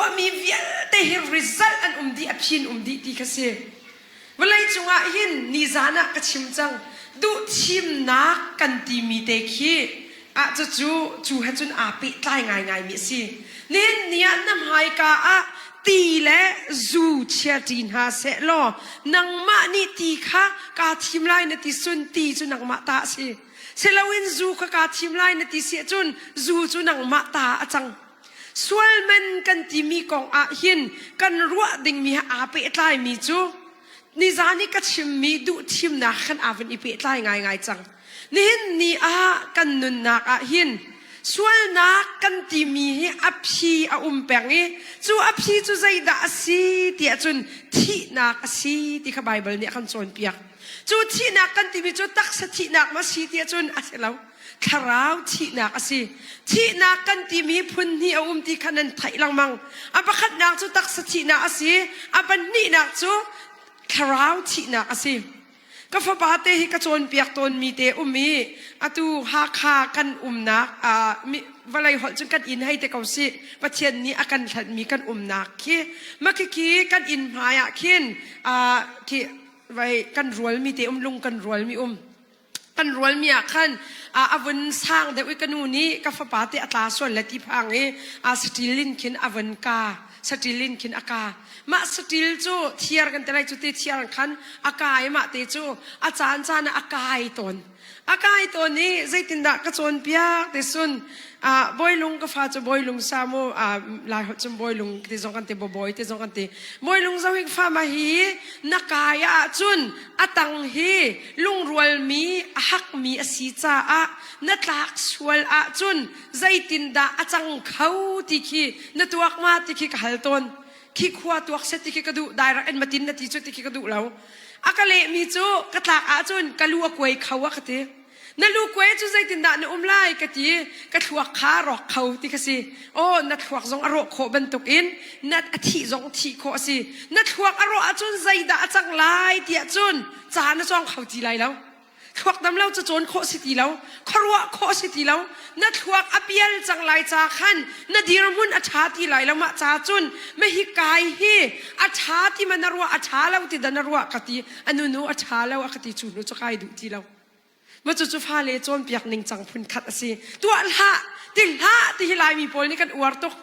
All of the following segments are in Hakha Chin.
tuahmi vialte hi result an um dih, a phin um dih ti kha si. Vawlei cungah hin nizan ah ka chim cang. Duhthimnak kan timi te khi ah cucu cu he cun aa pehtlai ngaingaimi a si. Nihin ni ah na hmaika ah ti le zu chia ṭi hna seh law nangmah nih ti kha kaa thim lai na ti cun ti cu nangmah ta a si. Siloin zu kha kaa thim lai na ti si ahcun zu cu nangmah ta a cang. Sualman kan timi kong ah hin kan ruah dingmi he aa pehtlaimi cu nizan i ka chimmi duhthimnak khan aa vun i pehtlai ngaingai cang. Nihin ni ah kan nunnak ah hin sualnak kan timi hi a phi a um peng i cu a phi cu zeidah a si tiah cun thihnak a si ti kha Baibal nih a kan cawnpiak. Cu thihnak kan timi cu taksa thihnak ma si tiah cun a si lo. Thlarau thihnak a si. Thihnak kan timi phun hnih a um ti kha nan theih lengmang. A pakhatnak cu taksa thihnak a si. A pahnihnak cu thlarau thihnak a si. Ka fapa te hi ka cawnpiak tawnmi te um i atu Hakha kan umnak vawlei holh cun kan inn hei te ko si Pathian nih a kan hlanhmi kan umnak khi makhikhi kan inn hmai ah khin khi vai kan rualmi te um lung kan rualmi um kan rualmi ah khan a vun sang deuh i ka nu nih ka fapa te a tla sual le ti phang i a saṭil in khin a vun ka saṭil in khin a ka mah saṭil cu thiar kan ti lai cu ti thiar khan a kai mah te cu a caan caan ah a kai tawn a kai tawn i zeitindah ka cawnpiak ti sun Bawilung ka fa cu bawilung sa mu lai holh cun bawilung ti zong kan ti bawi ti zong kan ti bawilung zo hi fa ma hi na kai ah cun a tang hi lungrualmi a hakmi a si caah na tlak sual ahcun zeitindah a cang kho ti khi na tuak ma ti khi ka hal tawn khi khua tuak set ti khi ka duh direct en matin na ti cu ti khi ka duh lo a ka lehmi cu ka tlak ahcun ka lu a kuai kho a ka ti Na lu kuai cu zeitindah na um lai ka ti ka thluak kha rawk kho ti ka si aw na thluak zong a rawh khawh bantukin na a thih zong thih khawh a si na thluak a rawh ahcun zeidah a cang lai tiah cun ca na cawng kho ti lai lo thluak dam lo cu cawn khawh si ti lo khuaruah khawh si ti lo na thluak a pial cang lai ca khan na dirhmun a ṭha ti lai lo mah ca cun mahi kai hi a ṭha ti ma na ruah a ṭha lo ti da na ruah ka ti a nunu a ṭha lo a ka ti cu hnu cu kai duh ti lo Ma cucu fale cawnpiak ningcang phun khat a si. Tuah hlah, ti hlah ti hi Laimi pawl nih kan uar tuk.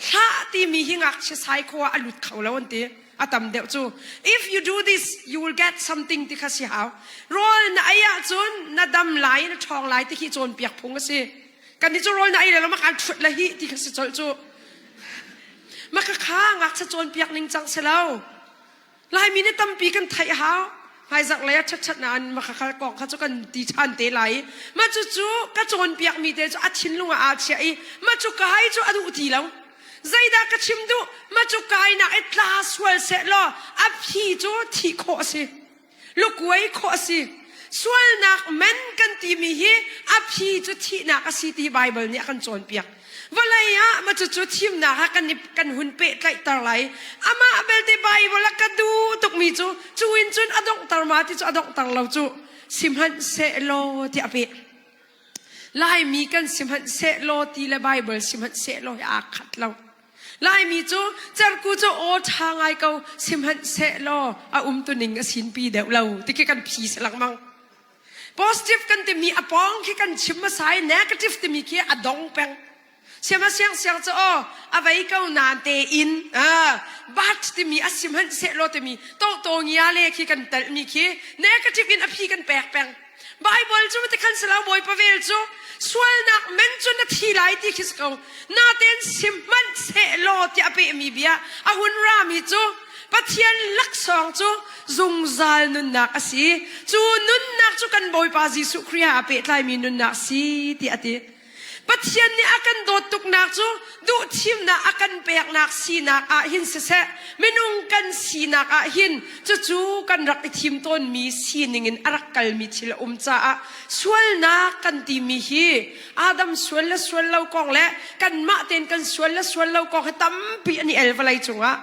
Hlah timi hi ngakchia sai kho ah a lut kho lo an ti. A tam deuh cu. If you do this, you will get something ti kha si hau. Rawl na ei ahcun na dam lai, na ṭhawng lai ti khi cawnpiak phung a si. Kan nih cu rawl na ei le lo mak an ṭhut le hi ti kha si colh cu. Maka kha ngakchia cawnpiak ningcang si lo. Laimi nih tampi kan theih hau. Hmaizarh lei ah ṭhatṭhat nain makhakha kong kha cu kan ti ṭhan te lai. Mah cucu ka cawnpiakmi te cu a thinlung ah aa chiah i mah cu kai cu a duh ti lo. Zeidah ka chim duh? Mah cu kainak i tla sual seh law a phi cu thih khawh a si. Lukuai khawh a si. Sualnak men kan timi hi a phi cu thihnak a si ti Baibal nih a kan cawnpiak. Vawlei ah ma cucu thimnak ah kan kan hun pehtlaihter lai. Amah belte Bible a ka duh tukmi cu cu in cun a donghter ma ti cu a donghter lo cu sihmanhsehlaw tiah a peh. Laimi kan sihmanhsehlaw ti le Bible sihmanhsehlaw hi aa khat lo. Laimi cu cerku cu aw ṭha ngai ko sihmanhsehlaw a umtuning a sinpi deuh lo ti khi kan phi si lengmang. Positive kan timi a pawng khi kan chim hmasa i negative timi khi a dong peng. Siama siang siang cu aw a vei ko nan te in but timi a sim hmanh sehlaw timi to to ngia le khi kan telh mi khi negative in a phi kan pek peng. Bible cu ti khan silo Bawipa vel cu sualnak men cu na thi lai ti khi si ko. Natein sim hmanh sehlaw tiah a pehmi bia a hun rami cu Pathian laksawng cu zungzal nunnak a si. Cu nunnak cu kan Bawipa Jesuh Khrih ah a pehtlaimi nunnak si tiah a ti. Pathian nih a kan dawt tuknak cu duhthimnak a kan peknak sinak ah hin siseh, minung kan sinak ah hin cucu kan rak i thim tawnmi sining in a rak kalmi thil a um caah sualnak kan timi hi Adam sual le sual lo kong le kanmah tein kan sual le sual lo kong hi tampi an i el vawlei cungah.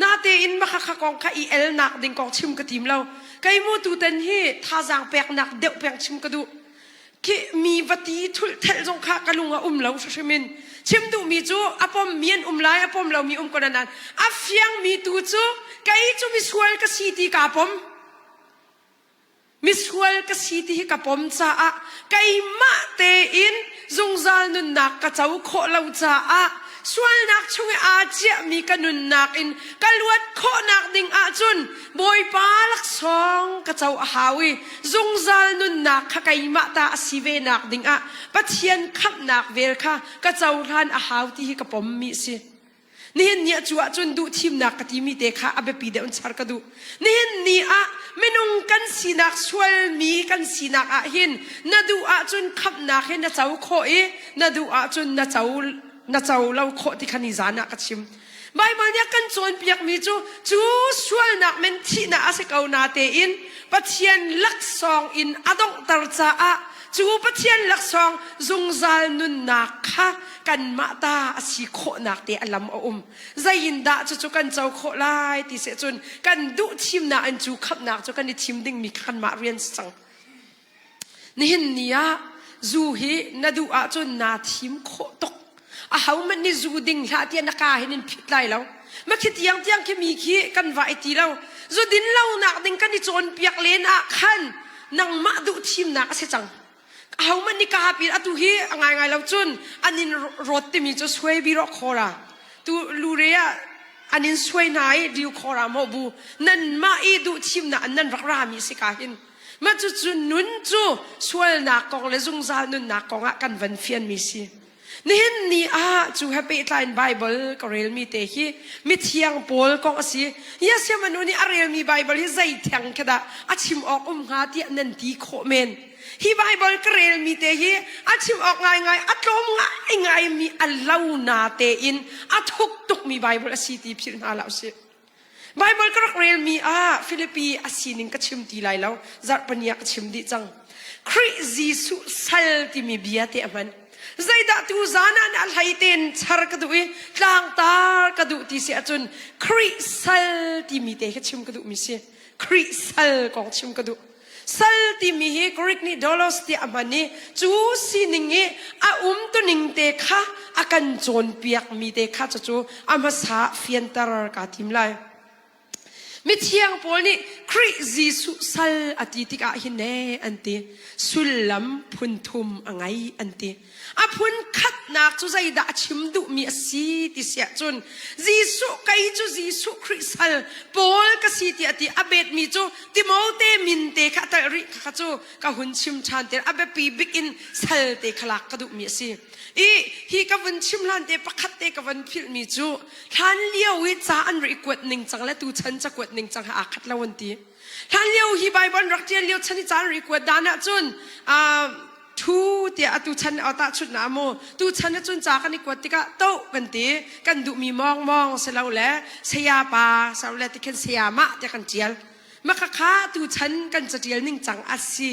Natein makhakha kong kha i elnak ding kong chim ka tim lo. Kei mu tutan hi thazaang peknak deuh peng chim ka duh. Khi mi va ti thulh thelh zong kha ka lung a um lo hrimhrim in. Chim duhmi cu a pommi an um lai, a pom lomi um ko nain a fiangmi tu cu kei cu misual ka si ti kaa pom. Misual ka si ti hi ka pom caah keimah tein zungzal nunnak ka co khawh lo caah sualnak chung i aa ciahmi ka nunnak in ka luat khawhnak ding ahcun Bawipa laksawng ka co a hau i zungzal nunnak kha keimah ta a si ve nak ding ah Pathian khamhnak vel kha ka cohlan a hau ti hi ka pommi a si. Nihin ni ah cu ahcun duh thimnak ka timi te kha a biapi deuh in char ka duh. Nihin ni ah minung kan sinak sualmi kan sinak ah hin na duh ahcun khamhnak hi na co khawh i na duh ahcun na co na co lo khawh ti kha ni zan ah ka chim. Baibal nih a kan cawnpiakmi cu cu sualnak men thihnak a si ko na tein Pathian laksawng in a donghter caah cu Pathian laksawng zungzal nunnak kha kanmah ta a si khawhnak te a lam a um. Zei in dah cucu kan co khawh lai ti seh cun kan duh thimnak in cu khamhnak cu kan i thim dingmi kha kanmah rian si cang. Nihin ni ah zu hi na duh ahcun naa thim khawh tuk. Ahohmanh nih zu ding hlah tiah na ka hin in phit lai lo. Ma khi tiang tiang khi mi khi kan va i ti lo. Zu din lonak ding kan i cawnpiak len ah khan nangmah duh thimnak a si cang. Ahohmanh nih ka pin atu hi a ngaingai lo cun an in rawt timi cu suai bi rawh khawra. Tu lure ah an in suai hna i diu khawra maw bu nanmah i duh thimnak an nan rak rami si ka hin. Mah cucu nun cu sualnak kong le zungzal nunnak kong ah kan van fianmi si. Nihin ni ah cu he pehtlai in Bible ka relmi te hi mithiang Paul kong a si. Yesiam anu nih a relmi Bible hi zei theng khi dah a chim awk um hnga tiah nan ti khawh men. Hi Bible ka relmi te hi a chim awk ngaingai a tlawm ngaingaimi a lo na tein a thuk tukmi Bible a si ti philh hna hlah usih. Baibal ka rak relmi ah Filipi a sining ka chim ti lai lo. Zarhpini ah ka chim dih cang. Khrih Jesuh sal timi bia te a hman. Zeidah tu zan ah a hlei tein char ka duh i tlangtar ka duh ti si ahcun Khrih sal timi te kha chim ka duhmi si. Khrih sal kong chim ka duh. Sal timi hi Greek nih dolos tiah a hman i cu sining i a umtuning te kha a kan cawnpiakmi te kha cucu a hmasa fianter kaa tim lai. Mithiang Paul nih Khrih Jesuh sal a ti tikah hin ee an ti. Sullam phun thum a ngei an ti. A phun khatnak cu zeidah a chim duhmi a si ti siah cun Jesuh kei cu Jesuh Khrih sal Paul ka si tiah ti a betmi cu Timote min te kha a telh rih kha cu ka hun chim ṭhan te a biapi bik in sal te kha lak ka duhmi a si. I hi ka vun chim hlan te pakhat te ka van philhmi cu hlan lio i ca an rak i kuat ning cang le tuchan cakuat ning cang he aa khat lo an ti. Hlan lio hi Bible rak ṭial lio chan i ca an rak i kuat dan ahcun thu tiah atu chan a tahchunh na mu tu chan ah cun ca kan i kuat tikah to kan ti kan duhmi mawng mawng si lo le saya pa si lo le tikhin saya mah tiah kan ṭial maka kha tu chan kan caṭial ning cang a si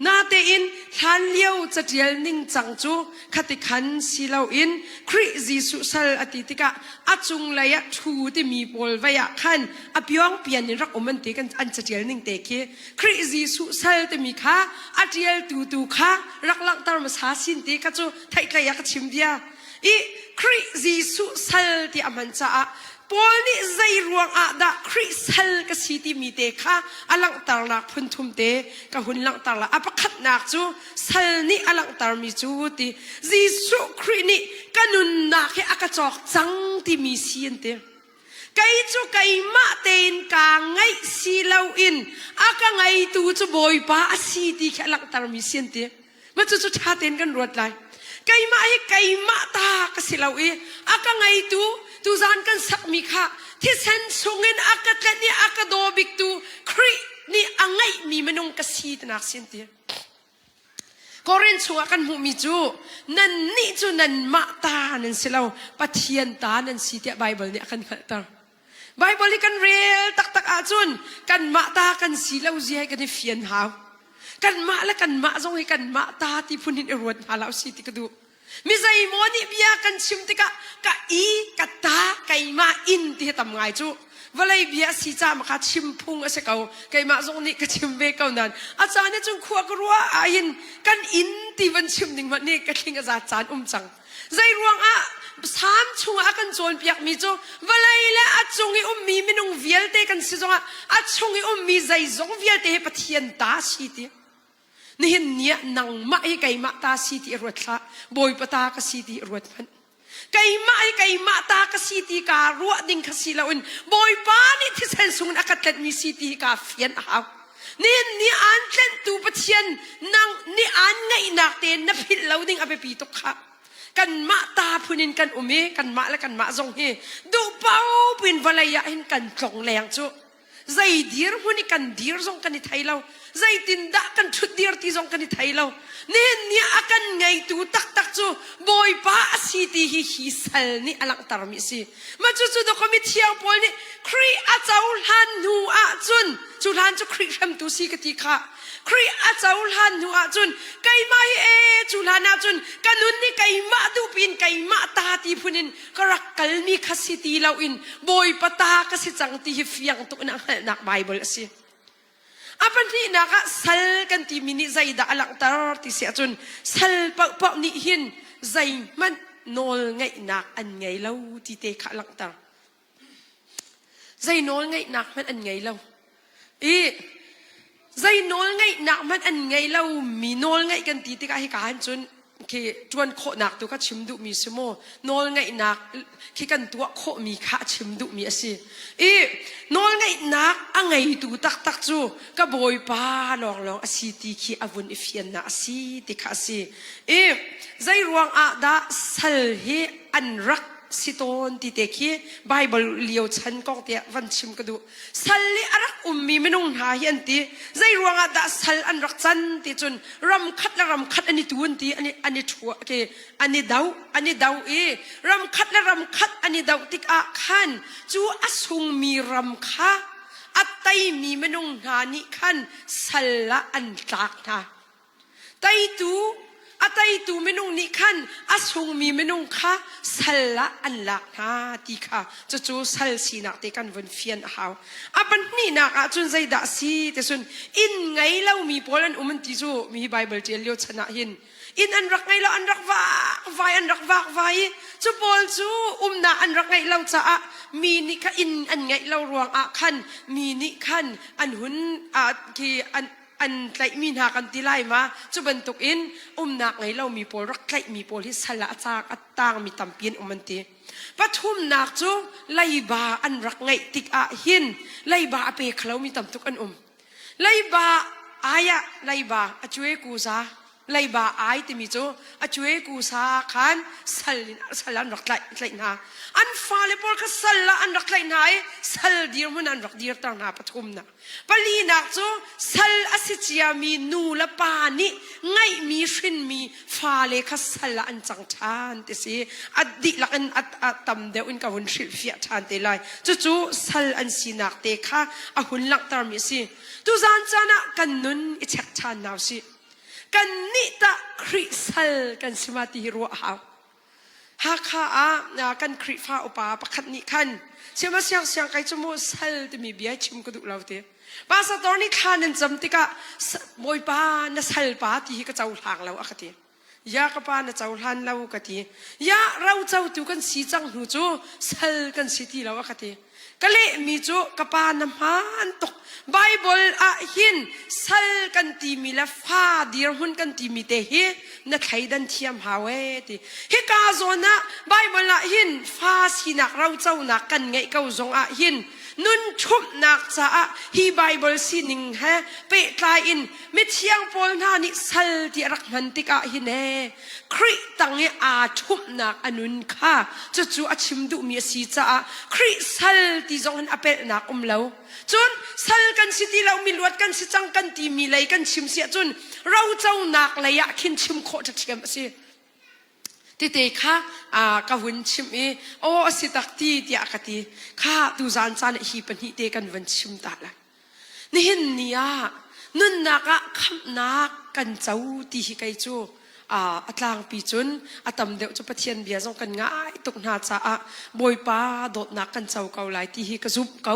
natein hlan lio caṭial ning cang cu khati khan si loin Khrih Jesuh sal a ti tikah a cunglei ah ṭhu timi pawl vei ah khan a piongpian in rak um an ti kan an caṭial ning te khi Khrih Jesuh sal timi kha a ṭialtu tu kha rak langhter hmasa sin ti kha cu theihtlei ah ka chim bia. I Khrih Jesuh sal ti a hman caah Paul nih zei ruang ah dah Khrih sal ka si timi te kha a langhternak phun thum te ka hun langhter la. A pakhatnak cu sal nih a langhtermi cu ti Jesuh Khrih nih ka nunnak hi a ka cawk cang timi si an ti. Kei cu keimah tein kaa ngaih si loin a ka ngeitu cu Bawipa a si ti khi a langhtermi si an ti. Mah cucu ṭha tein kan ruat lai. Keimah hi keimah ta ka si lo i a ka ngeitu tuzaan kan sakmi kha thisen chungin a ka tlenh i a ka daw biktu Khrih nih a ngeihmi minung ka si tinak si an ti. Korin chungah kan hmuhmi cu nannih cu nanmah ta nan si lo Pathian ta nan si tiah Baibal nih a kan hngalhter. Baibal hi kan rel taktak ahcun kanmah ta kan si lo zia hi kan i fian hau. Kanmah le kanmah zong hi kanmah ta ti phun hin i ruat hna hlah usih ti ka duh. Mi zeimaw nih bia kan chim tikah ka i ka ta keimah inn ti hi tam ngai cu vawlei bia a si caah kha chim phung a si ko keimah zong nih ka chim ve ko nain a caan ah cun khua ka ruah ahhin kan inn ti van chim ding hmanh nih ka thling a zat caan um cang. Zei ruangah Salm chungah a kan cawnpiakmi cu vawlei le a cung i ummi minung vialte kan si zongah a chung i ummi zeizong vialte hi Pathian ta si ti. Nihin ni ah nangmah hi keimah ta si ti i ruat hlah. Bawipa ta ka si ti i ruat hmanh. Keimah hi keimah ta ka si ti kaa ruah ding kha si loin Bawipa nih thisen sungin a ka tlenhmi si ti hi kaa fian a hau. Nihin ni aan tlenhtu Pathian nang nih aan ngaihnak tein na philh lo ding a biapi tuk khah. Kanmah ta phun in kan um i kanmah le kanmah zong hi duh paoh in vawlei ah hin kan tlong leng cu. Zei dirhmun i kan dir zong kan i thei lo. Zeitindah kan ṭhut dir ti zong kan i thei lo. Nihin ni a kan ngeitu taktak cu Bawipa a si ti hi hi sal nih a langhtermi a si. Mah cucu dawkaw mithiang Paul nih Khrih a cohlan hnu ahcun cu hlan cu Khrih hremtu si ka ti kha. Khrih a cohlan hnu ahcun keimah hi ee cu hlan ahcun ka nun hi keimah duhpi in keimah ta ti phun in ka rak kalmi kha si ti loin Bawipa ta ka si cang ti hi fiang tuk in a hngalhnak Baibal a si. A pahnihnak ah sal kan timi nih zeidah a langhter ti si ahcun sal paohpaoh nih hin zeihmanh nawl ngeihnak an ngei lo ti te kha a langhter. Zei nawl ngeihnak hmanh an ngei lo. I zei nawl ngeihnak hmanh an ngei lo mi nawl ngeih kan ti tikah hika han cun khi ṭuan khawhnak tu kha chim duhmi si maw nawl ngeihnak khi kan tuah khawhmi kha a chim duhmi a si i nawl ngeihnak a ngeitu taktak cu ka bawipa lawnglawng a si ti khi a vun i fiannak a si ti kha a si i zei ruang ah dah sal hi an rak si tawn ti te khi Bible lio chan kong tiah van chim ka duh Sal i a rak ummi minung hna hi an ti. Zei ruangah dah sal an rak can ti cun ram khat le ram khat an i tu an ti an i an i ṭhua ke an i do an i do i ram khat le ram khat an i do tikah khan cu a sungmi ram kha a teimi minung hna nih khan sal ah an tlak hna. Teitu a teitu minung nih khan a sungmi minung kha sal ah an lak hna ti kha cucu sal sinak te kan vun fian a hau. A pahnihnak ah cun zeidah a si ti cun inn ngei lomi pawl an um an ti cu mi hi Bible ṭial lio chan ah hin inn an rak ngei lo an rak vakvai an rak vakvai i cu pawl cu umnak an rak ngeih lo caah mi nih kha inn an ngeih lo ruangah khan mi nih khan an hun khi an an tlaihmi hna kan ti lai ma cu bantuk in umnak ngei lomi pawl rak tlaihmi pawl hi sal ah a caak a tangmi tampi an um an ti pathumnak cu leiba an rak ngeih tik ah hin leiba a pe khalomi tam tuk an um leiba ai ah leiba a cuai kuza leiba ai timi cu a cuai kusa khan sal in sal an rak tlaih tlaih hna an fale pawl kha sal ah an rak tlaih hna i sal dirhmun an rak dirter hna pathumnak Palinak cu sal a si ciami nu le pa nih ngeihmi hrinmi fale kha sal ah an cang ṭhan ti si. A dihlak in a tam deuh in ka hun hrilhfiah ṭhan te lai. Cucu sal an sinak te kha a hun langhtermi a si. Tuzan caan ah kan nun i check ṭhan hna usih. Kannih tah Khrih sal kan si ma ti hi ruah a hau. Hakha ah kan Khrihfa upa pakhat nih khan siama siang siang kai cu mu sal timi bia chim ka duh lo ti. Pastor nih thla nan cam tikah Bawipa na sal pa ti hi ka cohlang lo a ka ti. Ya ka pa na cohlan lo ka ti. Ya ro cotu kan si cang hnu cu sal kan si ti lo a ka ti. Ka lehmi cu ka pa na hmaan tuk. Baibal ah hin sal kan timi le fa dirhmun kan timi te hi na thleidan thiam hau ee ti. Hika zawn ah Baibal ah hin fa sinak roconak kan ngeih ko zong ah hin nun ṭhumhnak caah hi Baibal sining he pehtlai in mithiang pawl hna nih sal ti a rak hman tikah hin ee Khrih tang i aa ṭhumhnak a nun kha cucu a chim duhmi a si caah Khrih sal ti zong hin a pelhnak um lo. Cun sal kan si ti lo miluat kan si cang kan timi lei kan chim si ahcun roconak lei ah khin chim khawh ṭhiam a si. Tete kha ka hun chim i aw a si tak ti tiah ka ti. Kha tuzaan caan hi pahnih te kan van chim ta lai. Nihin ni ah nunnak ah khamhnak kan co ti hi kei cu a tlangpi cun a tam deuh cu Pathian bia zong kan ngai tuk hna caah Bawipa dawtnak kan co ko lai ti hi ka zumh ko.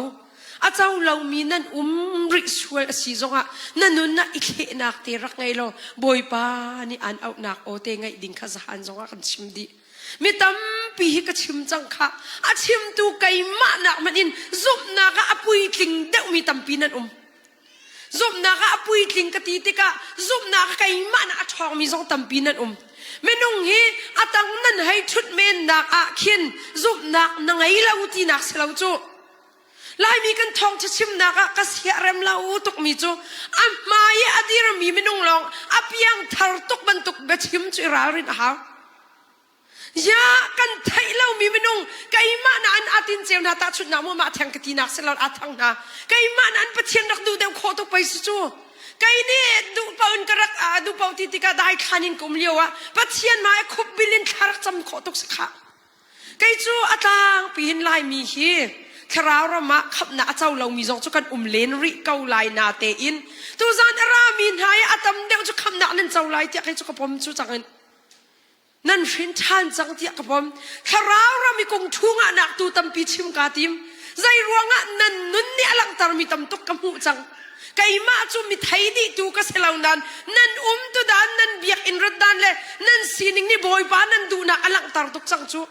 A co lomi nan um rih sual a si zongah na nun ah i thlehnak te rak ngei law Bawipa nih aan auhnak aw te ngaih ding kha zahan zongah kan chim dih. Mi tampi hi ka chim cang kha. A chimtu keimah nak hmanh in zumhnak ah a puitling deuhmi tampi nan um. Zumhnak ah a puitling ka ti tikah zumhnak ah keimah nak a ṭhawngmi zong tampi nan um. Minung hi a tang nan hei ṭhut mennak ah khin zumhnak na ngei lo tinak si lo cu. Laimi kan thawngṭha chimnak ah ka siarem lo tukmi cu a hmai i a dirmi minung lawng a piangthar tuk bantuk biachim cu i ralrin a hau. Ya kan theih lomi minung keimah na an atin ceu hna tahchunhnak mu mah theng ka tinak si lo a thang hna keimah na an Pathian rak duh deuh khawh tuk pei si cu kei nih duh paoh in ka rak duh paoh ti tikah dai thlan in ka um lio ah Pathian hmai khup bil in thla rak cam khawh tuk si khah Kei cu a tlangpi in Laimi hi thlarau ram ah khamhnak a co lomi zong cu kan um len rih ko lai na tein tuzan a rami hna i a tam deuh cu khamhnak nan co lai tiah kei cu ka pom cu cang in nan hrin ṭhan cang tiah ka pom thlarau ram i kung ṭhu ngahnak tu tampi chim kaa tim zei ruangah nan nun nih a langhtermi tam tuk ka hmuh cang Keimah cu mi thei dihtu ka si lo nain nan umtu dan nan biakinn rat dan le nan sining nih Bawipa nan duhnak a langhter tuk cang cu.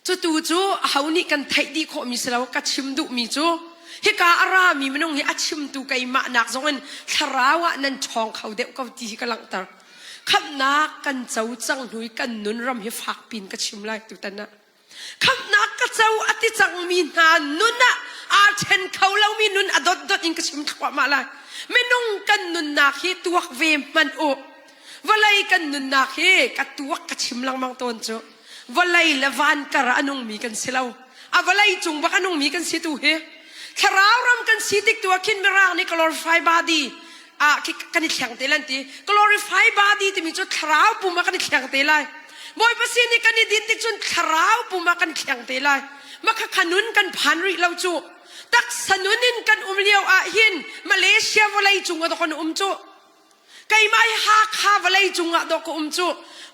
Cutu cu aho nih kan theih dih khawhmi si lo ka chim duhmi cu hika a rami minung hi a chimtu keimah nak zong in thlarau ah nan ṭhawng kho deuh ko ti hi ka langhter. Khamhnak kan co cang hnu i kan nun ram hi fak pin ka chim lai tutan ah. Khamhnak ka co a ti cangmi hna nun ah aa ṭhen kho lomi nun a dotdot in ka chim thluahmah lai. Minung kan nunnak hi tuak ve hmanh u. Vawlei kan nunnak hi ka tuak ka chim lengmang tawn cu. Vawlei le van kar ah a nungmi kan si lo. A vawlei cung bak a nungmi kan si tu hi. Thlarau ram kan si tik tu ah khin Mirang nih glorify body ah kan i thleng te lan ti. Glorify body timi cu thlarau pum ah kan i thleng te lai. Bawipa sin i kan i din tik cun thlarau pum ah kan thleng te lai. Makha kha nun kan phan rih lo cu. Taksa nun in kan um lio ah hin Malaysia vawlei cung ah kan um cu. Keimah hi Hakha vawlei cung ah dawh ka um cu.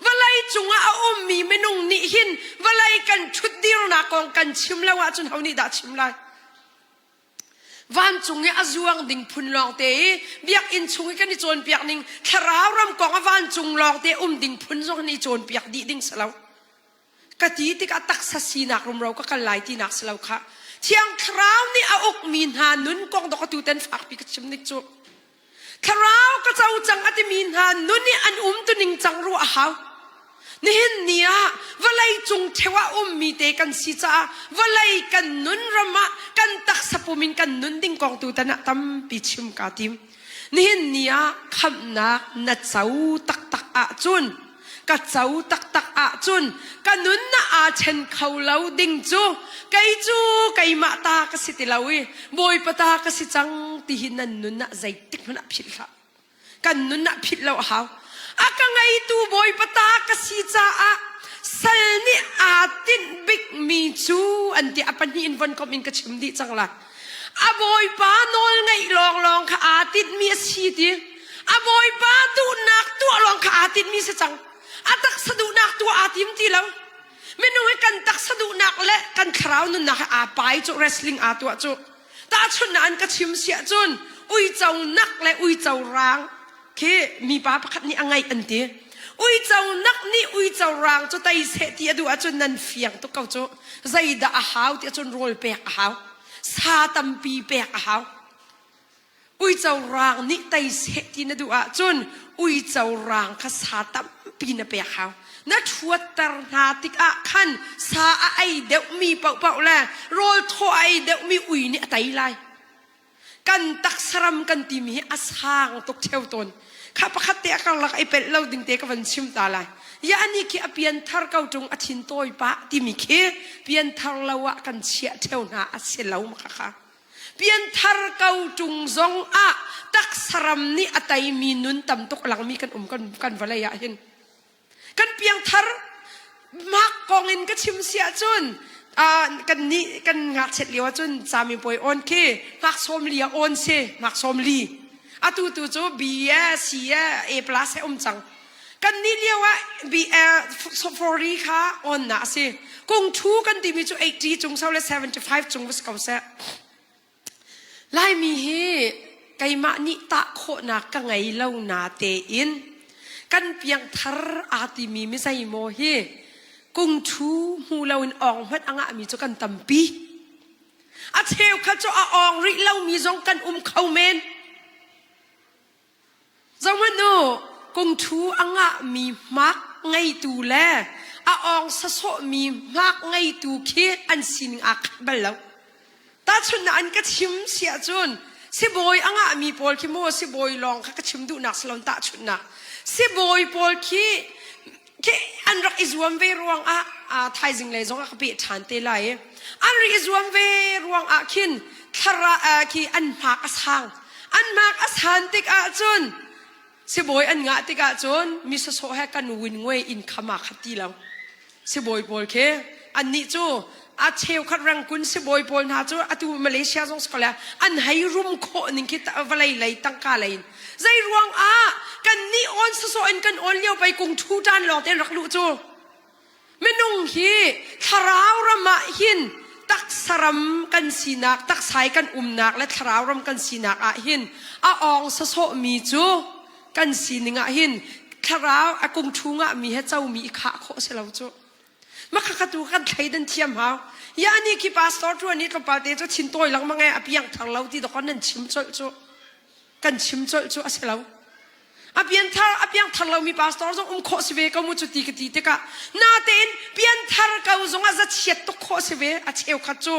Vawlei cung ah a ummi minung nih hin vawlei kan ṭhutdirnak kong kan chim lo ahcun ho nih dah chim lai? Vancung i a zuang ding phun lawngte i biakinn chung i kan i cawnpiak ning thlarau ram kong a vancung lawngte um ding phun zong an i cawnpiak dih ding si lo. Ka ti tikah taksa sinak rumro ka kal lai tinak si lo kha. Thiang Thlarau nih a ukmi hna nun kong dok atu ten fakpi ka chim nik cu. Thlarau ka co cang a timi hna nun i an umtuning cang ruah a hau. Nihin ni ah vawlei cung ṭheo ah ummi te kan si caah vawlei kan nun ram ah kan taksa pum in kan nun ding kong tu tan ah tampi chim kaa tim. Nihin ni ah khamhnak na co taktak ahcun ka co taktak ahcun ka nun na aa chen kho lo ding cu kei cu keimah ta ka si ti lo i Bawipa ta ka si cang ti hi nan nun ah zeitik hmanh ah philh hlah. Kan nun ah philh lo a hau. A ka ngeitu Bawipa ta ka si caah sal nih aa tinh bikmi cu an ti a pahnih in von komh in ka chim dih cang lai. A Bawipa nawl ngaih lawnglawng kha aa tinhmi a si ti. A Bawipa duhnak tuah lawng kha aa tinhmi si cang. A taksa duhnak tuah aa tim ti lo. Minung hi kan taksa duhnak le kan thlarau nunnak hi aa pai cu wrestling aa tuah cu. Tahchunhnak an ka chim siah cun uico nak le uico rang khi mipa pakhat nih a ngaih an ti. Uico nak nih uico rang cu tei seh ti a duh ahcun nan fiang tuk ko cu. Zeidah a hau ti ahcun rawl pek a hau. Sa tampi pek a hau. Uico rang nih tei seh ti na duh ahcun uico rang kha sa tampi na pek hau. Na ṭhuatter hna tikah khan sa a ei deuhmi paohpaoh le rawl thaw a ei deuhmi ui nih a tei lai. Kan taksaram kan timi hi a sang tuk ṭheo tawn. Kha pakhat te a karlak i pelh lo ding te ka van chim ta lai. Ya ani khi a pianthar ko ṭung a thin tawi pah timi khi pianthar lo ah kan chiah ṭheo hna a si lo ma kha. Pianthar ko ṭung zong ah taksaram nih a teimi nun tam tuk a langmi kan um kan, kan vawlei ah hin. Kan piangthar mak kong in ka chim si ahcun kan nih kan ngakchiat lio ahcun camipuai on khi ngak sawm li ah on si ngak sawm li atu tu cu B e C e A plus he um cang kan nih lio ah B 40 kha on na a si kung thu kan timi cu 80 cung so le 75 cung va si ko seh Laimi hi keimah nih tah khawhnak ka ngei lo na tein. Kan piangthar aa timi mi zeimaw hi kungṭhu hmu loin awng hmanh a ngahmi cu kan tampi. A cheukhat cu a awng rih lomi zong kan um kho men. Zohhmanh u, kungṭhu a ngahmi hmak ngeitu le a awng sasawhmi hmak ngeitu khi an sining aa khat bal lo. Tahchunhnak an ka chim si ahcun sibawi a ngahmi pawl khi maw sibawi lawng kha ka chim duhnak si lo tahchunhnak. Sibawi pawl khi khi an rak i zuam ve ruangah thaizing lei zong ah ka peh ṭhan te lai i an rak i zuam ve ruangah khin thlara khi an hmak a sang. An hmak a san tik ahcun sibawi an ngah tik ahcun mi sawsawh he kan win ngui inn kham ah khat ti lo. Sibawi pawl khi annih cu a cheukhat rangkun sibawi pawl hna cu atu Malaysia zong si ko le an hei rum khawh ning khi vawlei lei tangka lei in zei ruang ah kan nih awn sawsawh in kan awn lio pei kung thu tan lawng te rak luh cu Minung hi thlarau ram ah hin taksa ram kan sinak, taksai kan umnak le thlarau ram kan sinak ah hin a awng sasawhmi cu kan sining ah hin thlarau a kung thu ngahmi he comi i khah khawh si lo cu. Makhakha tu kan thleidan thiam hau. Ya ni khi pastor tuan i tlawmpal te cu thin tawi lengmang e a piang thar lo ti dok nan chim colh cu. Kan chim colh cu a si lo. A pianthar a piangthar lomi pastor zong um khawh si ve ko mu cu ti ka ti tikah natein pianthar ko zongah zachiat tuk khawh si ve a cheukhat cu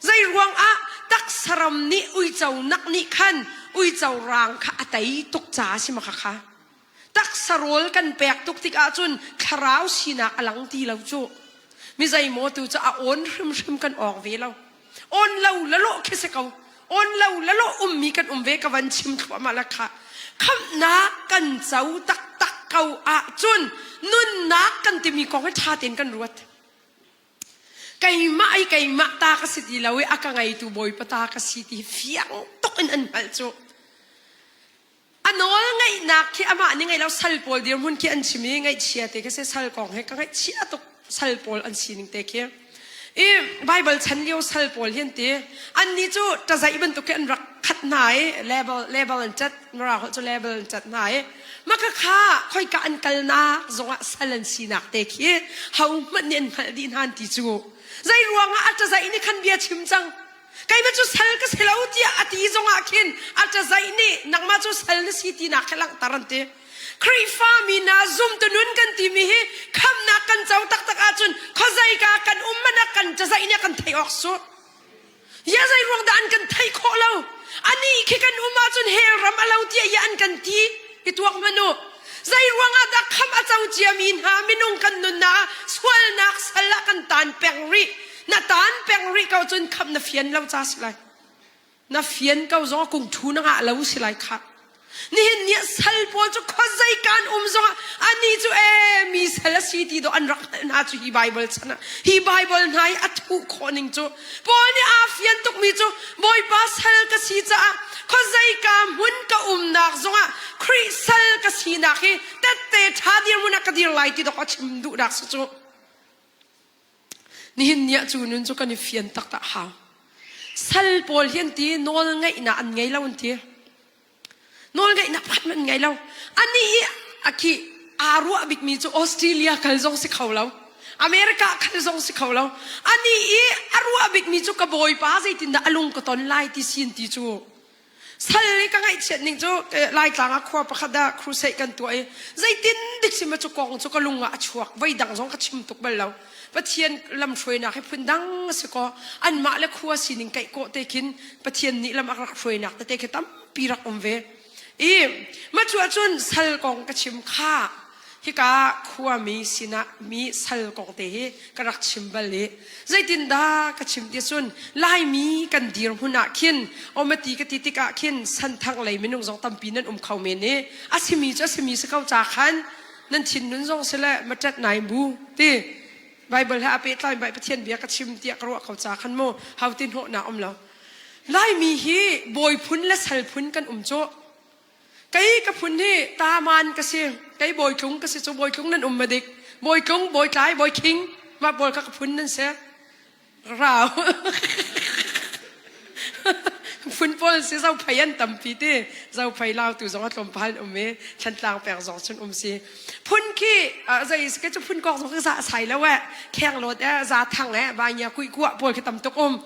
zei ruangah taksaram nih uico nak nih khan uico rang kha a tei tuk ca si ma kha kha taksa rawl kan pek tuk tik ahcun thlarau sinak a lang ti lo cu mi zeimaw tu cu a awn hrimhrim kan awk ve lo On lo lalawh khi si ko. On lo lalawh ummi kan um ve ka van chim thluahmah la kha. Khamhnak kan co taktak ko ahcun nunnak kan timi kong hi ṭha tein kan ruat. Keimah i keimah ta ka si ti lo i a ka ngeitu Bawipa ta ka si ti hi fiang tuk in an hngalh cu. A nawl ngeihnak khi amah nih ngeih lo sal pawl dirhmun khi an chim i ngaihchia te khi si sal kong he ka ngaihchia tuk sal pawl an sining te khi i Bible chan lio sal pawl hi an ti annih cu ṭazaih bantuk khi an rak khat hna i level level an cat Mirang holh cu level an cat hna i maka kha khoika an kalnak zongah sal an sinak te khi ho hmanh nih an hngalh dih hna an ti cu zei ruangah a ṭazaih nih khan bia chim cang Keimah cu sal ka si lo tiah a ti zongah khin a ṭazaih nih nangmah cu sal na si tinak kha langhter an ti. Khrihfa mi hna zumtu nun kan timi hi khamhnak kan co taktak ahcun khuazeika kan um hmanh ah kan ṭazaih nih a kan theih awk su. Ya zei ruang dah an kan theih khawh lo? Anih khi kan um ahcun hell ram a lo tiah ya an kan ti. I tuak hmanh u. Zei ruangah dah khamh a co ciami hna minung kan nunnak ah sualnak sal ah kan taan peng rih? Na taan peng rih ko cun khamh na fian lo ca si lai. Na fian ko zong kung thu na ngah lo si lai khah. Nihin ni ah sal pawl cu khuazei kan um zongah ani cu ee mi sal a si ti dawh an rak hngalh hna cu hi Bible chan ah hi Bible hna hi a thuh khawh ning cu Paul nih aa fian tukmi cu Bawipa sal ka si caah khuazeika hmun ka umnak zongah Khrih sal ka sinak hi tette ṭha dirhmun ah ka dir lai ti dawk a chim duhnak si cu. Nihin ni ah cu nun cu kan i fian taktak hau. Sal pawl hi an ti nawl ngeihnak an ngei lo an ti. Nawlngeihnak pakhat hmanh ngei lo. Anih i a khi aa ruah bikmi cu Australia kal zong si kho lo. America kal zong si kho lo. Anih i a ruah bikmi cu ka bawipa zeitindah a lung ka ton lai ti sin ti cu. Sal i ka ngaihchiat ning cu Laitlang ah khua pakhat ah crusade kan tuah i zeitin dik si ma cu kong cu ka lung ah a chuak. Voi dang zong ka chim tuk bal lo. Pathian lamhruainak hi phundang a si kaw anmah le khua sining kaih kawh te khin Pathian nih lam a rak hruainak tete khi tampi rak um ve. I macu ahcun sal kong ka chim kha hika khuami sinah mi sal kong te hi ka rak chim bal i zeitindah ka chim ti cun Laimi kan dirhmun ah khin omati ka ti tikah khin santhang lei minung zong tampi nan um kho men i a simi cu a simi si ko ca khan nan thinlun zong si le maṭat nai bu ti Bible he a pehtlai bai Pathian bia ka chim tiah ka ruah ko ca khan mu hau ti hnawhnak um lo Laimi hi bawi phun le sal phun kan um cu kei ka phun hi taman ka si kei bawi tlung ka si cu bawi tlung nan um ma dik bawi tlung bawi tlai bawi khing mah pawl kha ka phun nan si rau. phun pawl si Zophei an tampi ti. Zophei Lautu zong a tlawmpal an um i Thlantlang peng zong cun um si. Phun khi zei ke cu phun kok zong ka za sai lo eh. Khenglawt eh, Zathang eh, Vainia kuihkuah pawl khi tam tuk um.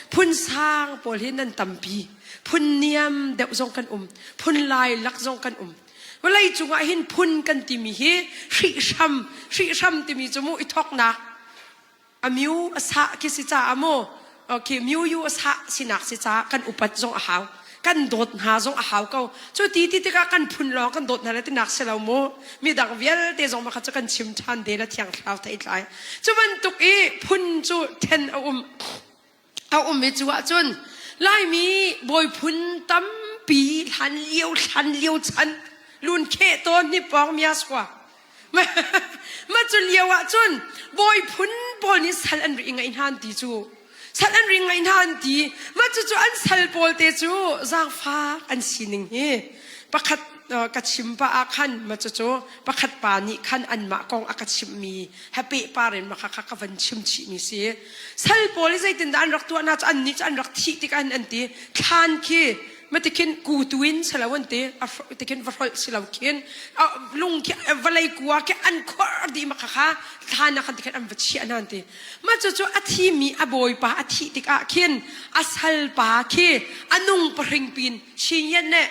Phun sang pawl hi nan tampi. Phun niam deuh zong kan um. Phun lai lak zong kan um. Vawlei cungah hin phun kan timi hi hrihhram, hrihhram timi cu mu i thoknak a myu a sah khi si caah mu okay myu yu a sah sinak si caah kan upat zong a hau kan dawt hna zong a hau ko cu ti ti tikah kan phun lawng kan dawt hna le tinak si lo mu midang vialte zong makha cu kan chim ṭhan de la thiang thlarau thei tlai cu bantuk i phun cu then a um a um i cu ahcun Laimi bawi phun tampi hlan lio hlan lio chan lun kheh tawn hni pawng mia sua Ma cu lio ah cun bawi phun pawl nih sal an ri ngaih hna an ti cu. Sal an ri ngaih hna an ti. Ma cucu an sal pawl te cu zaangfak an sining hi pakhat ka chim pa ah khan ma cucu pakhat pa nih khan anmah kong a ka chimhmi he pehpar in ma kha kha ka van chim chihmi si. Sal pawl hi zeitindah an rak tuah hna cu annih cu an rak thih tikah an an ti thlan khi matikhin kutu in silo an ti tikhin va hrolh silo khin lung khi vawlei kua khi an khor dih ma kha thlan ah khan tikhin an va chiah hna an ti ma cu cu a thimi a bawipa a thih tikah khin a salpa khi a nung pahring pin chin yan ne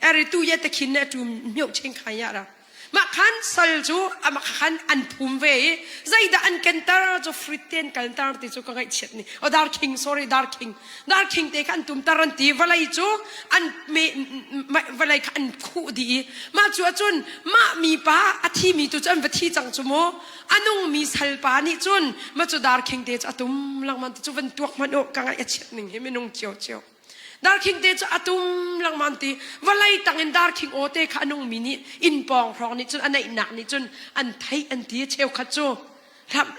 eri tu ye te khin ne tu mioh cheng khai ya ra Mah khan sal cu amah khan an phum ve i zeidah an kenter cu fruit te an kalter ti cu ka ngaihchiat ni. Oh dar king sorry dar king. Dar king te kha an tumter an ti vawlei cu an me vawlei kha an khuh dih i mah cu ahcun mah mi pa a thi mi tu cu an va thi cang cu mu a nung mi sal pa nih cun mah cu dar king te cu a tum lengmang ti cu van tuak hmanh u ka ngaih a chiat ning hi minung cio cio. Darkhing te cu a tum lengmang ti vawlei tangin darkhing aw te kha a nungmi nih inn pawng hrawng nih cun a neihnak nih cun an theih an ti cheukhat cu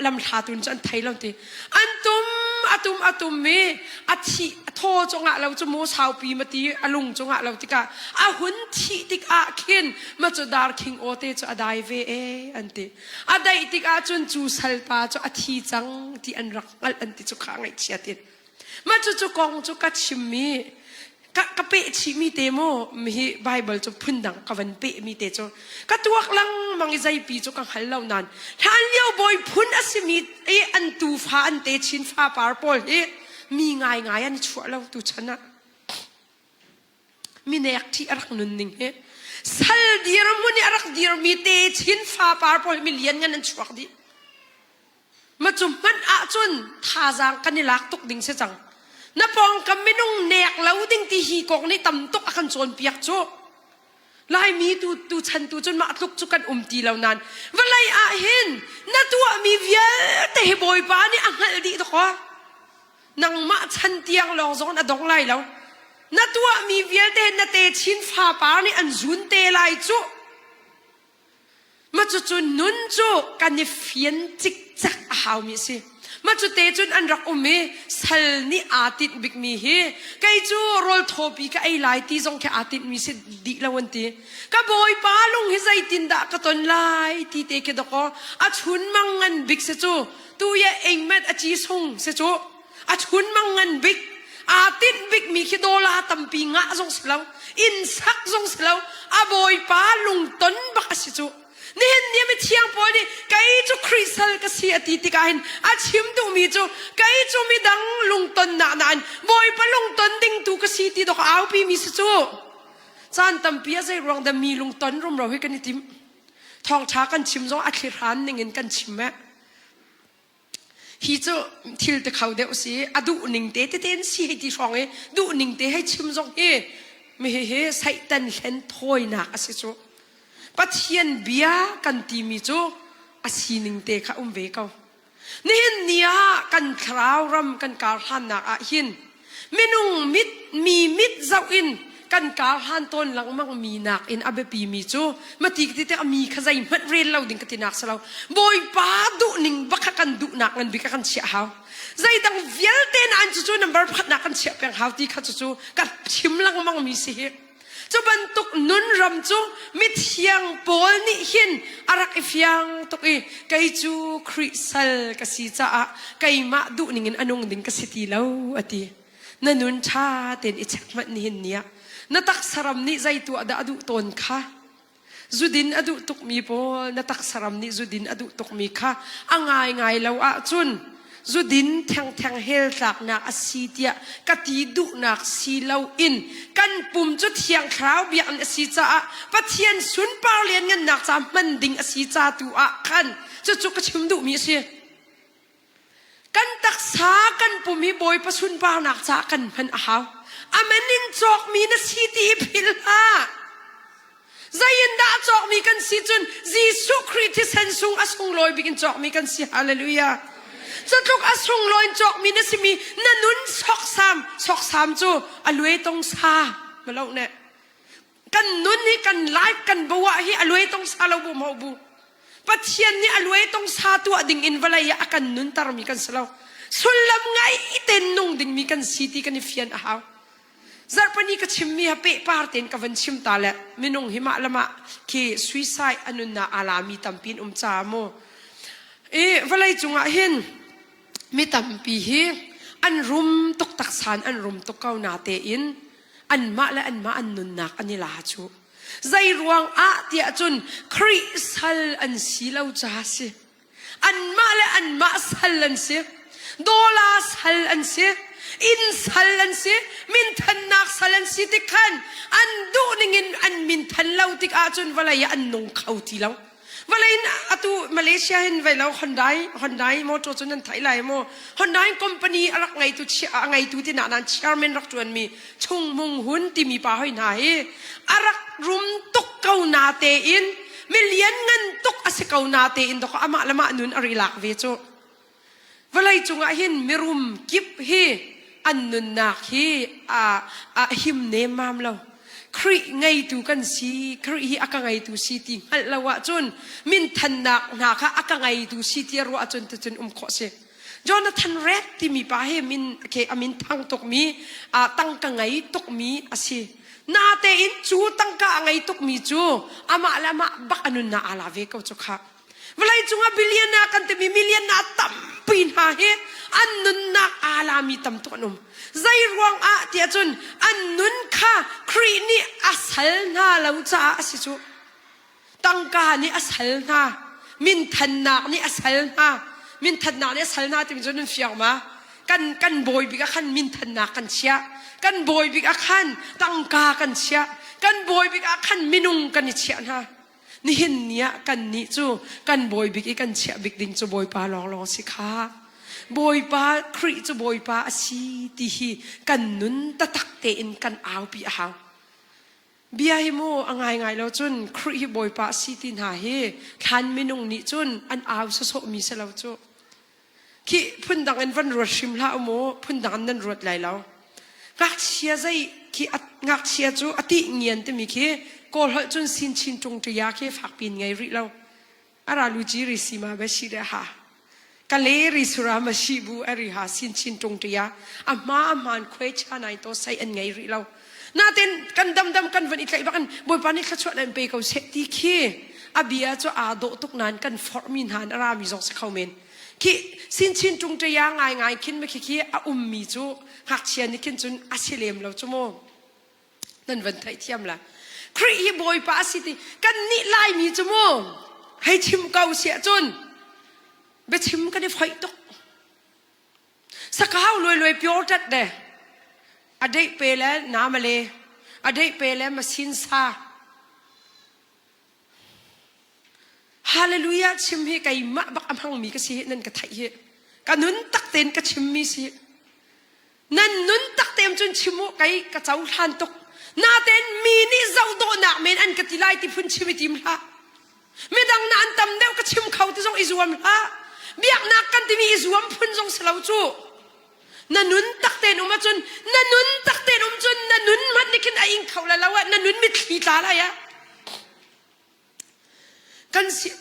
lamhla tun cu an thei lo ti an tum a tum a tum i a thi a thaw cungah lo cu mu saupi ma ti a lung cungah lo tikah a hun thih tikah khin ma cu darkhing aw te cu a dai ve e an ti a daih tikah cun cu salpa cu a thi cang ti an rak hngalh an ti cu kha ngaihchiat in Mah cucu kong cu ka chimmi ka, ka peh chihmi te mu hi Bible cu phundang ka van pehmi te cu ka tuak lengmang i zeipi cu ka hngal lo nain hlan lio bawi phun a simi i an tufa an te chin fapar pawl hi mi ngaingai an i chuah lo tu chan ah minek ṭhi a rak nun ning hi sal dirhmun i a rak dirmi te chin fapar pawl hi mi lianngan an chuak dih Ma cu hmanh ahcun thazaang kan i lak tuk ding si cang. Na pawngkam minung nek lo ding ti hi kong nih tam tuk a kan cawnpiak cu. Laimi tu tu chan tu cun mah tluk cu kan um ti lo nain vawlei ah hin na tuahmi vialte hi Bawipa nih a hngalh dih dawkaw. Nangmah chan tiang lawng zong a dong lai lo. Na tuahmi vialte na techin fapar nih an zun te lai cu. Mah cucu nun cu kan i fian cikcek a haumi a si. Mah cu te cun an rak um i sal nih aa tinh bikmi hi kei cu rawl thawpi ka ei lai ti zong khi aa tinhmi si dih lo an ti. Ka bawipa lung hi zeitindah ka ton lai ti te khi dawkaw a chunmang ngan bik si cu tu ye engmet a ci sung si cu a chunmang ngan bik aa tinh bikmi khi dawla tampi ngah zong si lo inn sak zong si lo a bawipa lungton bak a si cu nihin ni mithiang pawl nih kei cu Khrih sal ka si a ti tikah hin a chim duhmi cu kei cu midang lungtonnak nain bawipa lungton ding tu ka si ti dok aupi mi si cu caan tampi a zei ruang dah mi lungton rumro hi kan i tim thawngṭha kan chim zong a thlihran ning in kan chim eh Hi cu thil ti kho deuh si a duh ning te tete in si hei ti hrawng i duh ning te hei chim zong hi mi hihi Satan hlen thawinak a si cu. Pathian bia kan timi cu a sining te kha um ve ko. Nihin ni ah kan thlarau ram kan kar hlannak ah hin Minung mit mi mit zoh in kan kar hlan tawn lengmang mi nak in a biapi mi cu mati ka ti tik mi kha zeihmanh rel lo ding ka ti nak si lo Bawipa duh ning bak kha kan duhnak ngan bik kan chiah hau zeidang vialte na an cu number pakhat nak kan chiah peng hau ti kha cu ka chim lengmang mi si hi Cu bantuk nun ram cu mithiang Paul nih hin a rak i fiang tuk i kei cu Khrih sal ka si caah keimah duhning in a nung ding ka si ti lo a ti. Na nun ṭha tein i check hmanh nihin ni ah na taksaram nih zei tuah dah a duh tawn kha zudin a duh tukmi pawl na taksaram nih zudin a duh tukmi kha a ngaingai lo ahcun zudin thengtheng hell tlaknak a si tiah ka ti duhnak si loin kan pum cu thiang thlarau biakinn a si caah Pathian sunpar lianngannak ca hman ding a si ca tu ah khan cucu ka chim duhmi a si. Kan taksa kan pum hi Bawipa sunparnak caah kan hman a hau. Amen in cawkmi na si ti hi philh hlah. Zei in dah cawkmi kan si cun Jesuh Khrih thisen sung a sunglawi bik in cawkmi kan si. Hallelujah. Cutluk a sunglawi in cawkmi na simi na nun soksam soksam cu a luai tong sa malo ne. Kan nun hi kan life kan bawah hi a luai tong sa lo bu mo bu. Pathian nih a luai tong sa tuah ding in vawlei ah a kan nuntermi kan si lo. Sullam ngai ten nung dingmi kan si ti kan i fian a hau. Zarhpini ka chimmi ha pehpar tein ka van chim ta le minung hi mah le mah khi suicide a nunnak aa lami tampi an um caah mu. I vawlei cungah hin mi tampi hi an rum tuk taksan an rum tuk ko na tein anmah le anmah an nunnak an i la cu. Zei ruang ah tiah cun Khrih sal an si lo ca si. Anmah le anmah sal an si. Dawla sal an si. Inn sal an si. Minthannak sal an si tik khan an duh ningin an minthan lo tik ahcun vawlei ah an nung kho ti lo. Vawlei in atu Malaysia hin vei lo Hyundai Hyundai motor cu nan theih lai maw? Hyundai company a rak ngeitu a ngeitu ti na nan chairman rak ṭuanmi Chung Mung Hun timi pa hoi hna hi a rak rum tuk ko na tein mi lianngan tuk a si ko na tein dok amah le mah nun a ri lak ve cu vawlei cungah hin mirum kip hi an nunnak hi a a him nemmam lo Khrih ngeitu kan si Khrih hi a ka ngeitu si ti hngalh lo ahcun minthannak hna kha a ka ngeitu si ti ruah ahcun tucun um khawh si Jonathan Red timi pa hi min ke a min thang tukmi tangka ngei tukmi a si. Natein cu tangka a ngei tukmi cu amah le amah bak a nunnak aa la ve ko cu kha. Vawlei cungah billionaire kan timi millionaire tampi hna hi an nunnak aa lami tam tuk an um. Zei ruang ah tiah cun an nun kha Khrih nih a sal hna lo caah a si cu. Tangka nih a sal hna. Minthannak nih a sal hna. Minthannak nih a sal hna timi cu nan fiang ma? Kan, kan bawi bik ah khan minthannak kan chiah. Kan bawi bik ah khan tangka kan chiah. Kan bawi bik ah khan minung kan i chiah hna. Nihin ni ah kan nih cu kan bawi bik i kan chiah bik ding cu Bawipa lawnglawng si kha. Bawipa Khrih cu Bawipa a si ti hi kan nun taktak tein kan aupi a hau. Bia hi mu a ngaingai lo cun Khrih hi Bawipa a si ti hna hi thlan minung nih cun an au sawsawhmi si lo cu. Khi phundang in van ruat hrim hlah u mu, phundang in nan ruat lai lo. Ngakchia zei khi ngakchia cu a tih ngian timi khi Kawl holh cun sin chin ṭung ṭia khi fakpi in ngei rih lo. Ara lu ci ri si ma ba shi de ha. Ka le ri sura ma shi bu ari ha sin chin tung tia a hma a hmaan khuai cha nai to sai an ngei rih lo. Natin kan damdam kan van i tlaih bakin Bawipa nih thluachuah nan pe ko seh ti khi a bia cu aa dawh tuk nain kan forhmi hna in a rami zong si kho men. Khi sin chin tung tia ngai ngai khin ma khi khi a ummi cu ngakchia nih khin cun a si lem lo cu mu. Nan van theihthiam la. Khrih hi Bawipa a si ti kan nih Laimi cu mu hei chim ko siah cun biachim kan i foih tuk. Sakau luai luai pure tat de a deih pe le namale a deih pe le masin sa Hallelujah chim hi keimah bak a hmangmi ka si hi nan ka theih hi ka nun tak tein ka chimmi si Nan nun tak tein cun chim u kei ka cohlan tuk. Natein mi nih zohdawhnak men an ka ti lai ti phun chim i tim hlah. Midang na an tam deuh ka chim kho ti zong i zuam hlah. Biaknak kan timi i zuam phun zong si lo cu. Na nun tak tein um ahcun na nun tak tein um cun na nun hmanh nih khin a ing kho lai lo ah na nun mitthli tla lai ah. Kan si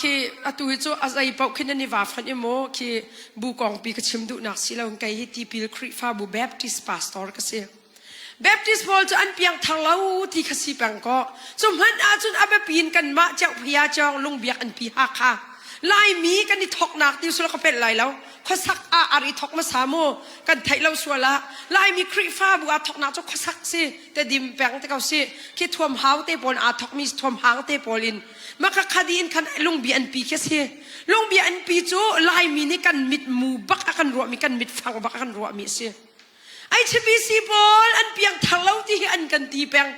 khi atu hi cu a zei paoh khin an i va fanh i maw khi bu kongpi ka chim duhnak si lo kei hi tipil Khrihfabu Baptist pastor ka si. Baptist pawl cu an piangthar lo ti kha si peng kaw cu hmanh ahcun a biapi in kanmah Ceuhphia Cawng Lungbiak an pi Hakha. Laimi kan i thoknak ti sul ka pelh lai lo. Khuasak ah ar i thok hmasa mu. Kan theih lo sual ah Laimi Khrihfabu aa thoknak cu khuasak si te dim peng te ko si. Khi thuam hau te pawl aa thokmi thuam hang te pawl in maka khadi in khan lungbi an pi khi si. Lungbi an pi cu Laimi nih kan mit mu bak a kan ruahmi kan mit fang bak a kan ruahmi a si. HBC pawl an piang thar lo ti hi an kan ti peng.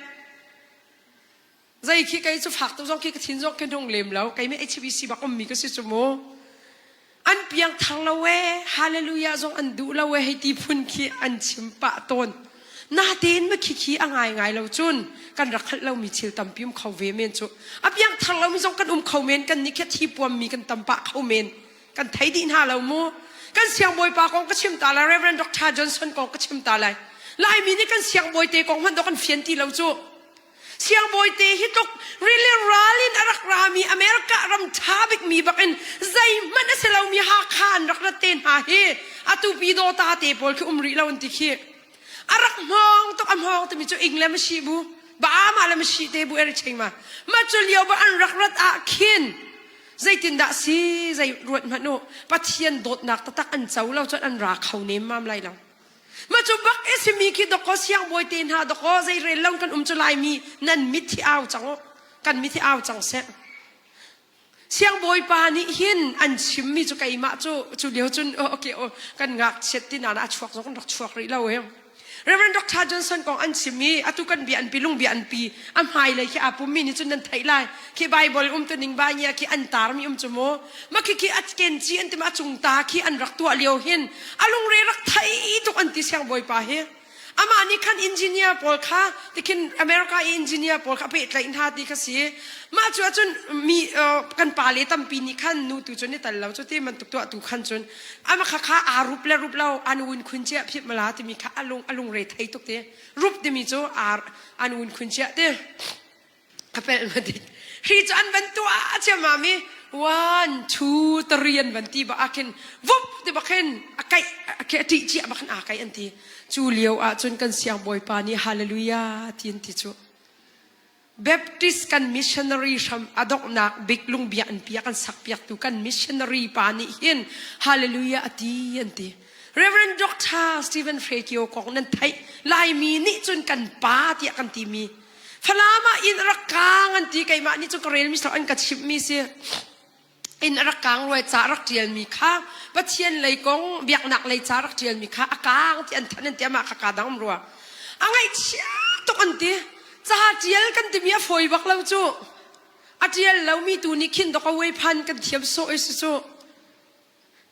Zei khi kei cu fak tuk zong khi ka thin zong khi nung lem lo. Kei mi HBC bak ummi ka si cu mu. An piang thar lo e, hallelujah zong an duh lo e hei ti phun khi an chim pah tawn. Natein ma khi khi a ngai ngai lo cun kan rak hngalh lomi thil tampi um kho ve men cu. A piang thar lomi zong kan um kho men kan nih khi thi puammi kan tam pah kho men. Kan thei dih hna lo mu. Kan siangbawipa kong ka chim ta lai, Reverend Dr. Johnson kong ka chim ta lai. Laimi nih kan siangbawi te kong hmanh dawh kan fian ti lo cu. Siangbawi te hi tluk rili ral in a rak rami America ram ṭha bikmi bakin zeihmanh a si lomi Hakha an rak rat te hna hi atu pi dawta te pawl khi um rih lo an ti khi. A rak hmawng tuk a hmawng timi cu ing le mashi bu ba ma le mashi te bu eri cheng ma. Ma cu lio ba an rak rat ah khin zeitindah si zei ruat hmanh u Pathian dawtnak taktak an co lo cun an ra kho nem mam lai lo. Ma cu bak i simi khi dawkaw siangbawi te hna dawkaw zei rel lo kan um cu laimi nan mit hi au cang u kan mit hi au cang seh siangbawi pa nih hin an chimmi cu keimah cu cu lio cun okay oh kan ngakchiat ti na a chuak zong kan rak chuak rih lo he Reverend Dr. Johnson kong an chim i atu kan bia an pi lung bia an pi a hmai lei khi aa pummi nih cun nan theih lai khi Bible um tu ning ba nia khi an tarmi um cu mu ma khi khi a kenci an ti ma a cung ta khi an rak tuah lio hin a lungre rak thei tuk an ti siangbawipa hi amah nih khan engineer pawl kha tikhin America i engineer pawl kha pehtlaih hna ti kha si mah cu ahcun mi kan pa le tampi nih khan nu tu cun i tal lo cu ti bantuk tuah tu khan cun ama kha kha aa rup le rup lo an un khun cia phit mala timi kha a lung a lungre thei tuk ti rup timi cu aa an un khun cia ti ka pelh ma dik hri cu an van tuah ciammam i one two three an van ti bak ah khin vup ti bak khin a kaih a ṭih cia bak khin aa kaih an ti cu lio ah cun kan siangbawipa nih hallelujah ti an ti cu Baptist kan missionary hram a donghnak bik lungbia an pia kan sak piaktu kan missionary pa nih hin hallelujah a ti an ti Reverend Dr. Stephen Frekio kong nan theih Laimi nih cun kan pa tiah kan timi Falam ah inn a rak kaang an ti keimah nih cun ka relmi si an ka chimhmi si inn a rak kaang ruai ca rak ṭialmi kha Pathian lei kong biaknak lei ca rak ṭialmi kha a kaang ti an thanh an ti amah kha kaa dang um rua a ngaihchia tuk an ti ca ṭial kan timi a fawi bak lo cu a ṭial lomi tu nih khin dok a wei phan kan thiam sawh i si cu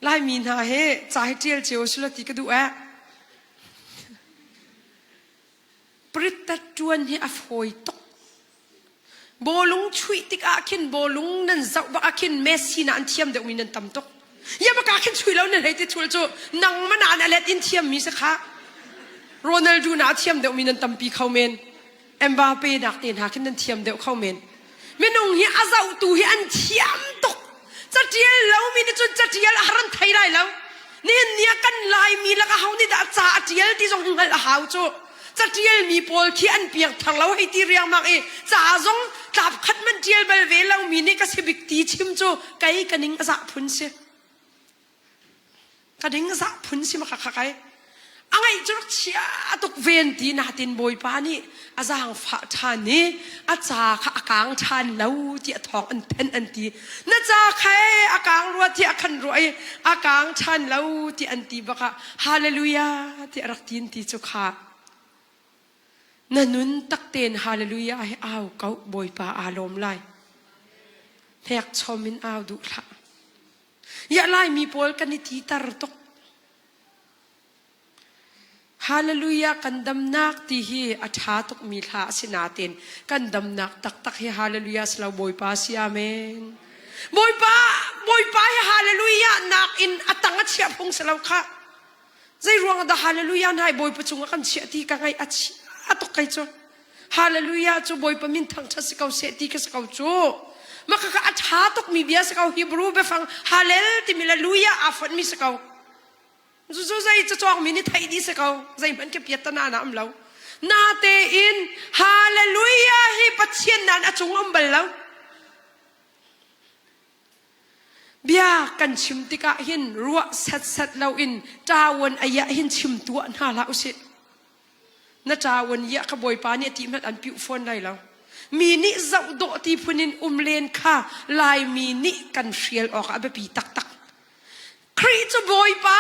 Laimi hna he ca hi ṭial cio sula ti ka duh eh Prit ṭuan hi a fawi tuk. Bawlung chuih tikah khin bawlung nan zoh bak ah khin Messi na an thiam deuhmi nan tam tuk. Ya baka khin chuih lo nan hei ti thul cu nang mana an alet in thiammi si kha. Ronaldo na a thiam deuhmi nan tampi kho men. Mbappe nak te hna khin nan thiam deuh kho men. Minung hi a zohtu hi an thiam tuk. Catial lomi nih cun catial a har an thei lai lo. Nihin ni ah kan Laimi lakah ho nih dah ca a tial ti zong hngalh a hau cu. Catialmi pawl khi an piangthar lo hei ti riangmang i ca zong tlap khat man tial bal ve lomi nih ka si bik ti chim cu kei ka ning a zah phun si. Ka ding zah phun si ma kha kai. A ngaih cu rak chia tuk ven ti natin Bawipa nih a zaangfah ṭhan i a ca kha a kaang ṭhan lo ti a thawng an thenh an ti. Na ca kha a kaang rua ti a khan rua i a kaang ṭhan lo ti an ti bak ah hallelujah ti a rak tin ti cu kha na nun tak tein hallelujah hi au ko Bawipa aa lawm lai. Hnek chom in au duh hlah. Ya Laimi pawl kan i titer tuk. Hallelujah kan damnak ti hi a ṭha tukmi hla a si nain kan damnak taktak hi hallelujah si lo Bawipa si amen. Bawipa Bawipa hi hallelujah nak in a tang a chiah phung si lo khah. Zei ruang dah hallelujah hna hi Bawipa cungah kan chiah ti ka ngaih a chia tuk kei cu. Hallelujah cu Bawipa min thangṭhat si ko seh ti ka si ko cu. Mah khakha a ṭha tukmi bia si ko Hebrew biafang Hallel timi le Luya aa fonhmi si ko. Cucu zei cacawngmi nih theih dih si ko. Zeihmanh khi piat tana na um lo. Natein Hallelujah hi Pathian nan a cung um bal lo. Bia kan chim tikah hin ruah setset loin ṭawan ai ah hin chim tuah hna hlah usih. Na ṭawan iah ka bawipa nih a ti hmanh an piuh fawn lai lo. Mi nih zoh dawh ti phun in um len kha Laimi nih kan hrial awk ah a biapi taktak. Khrih cu Bawipa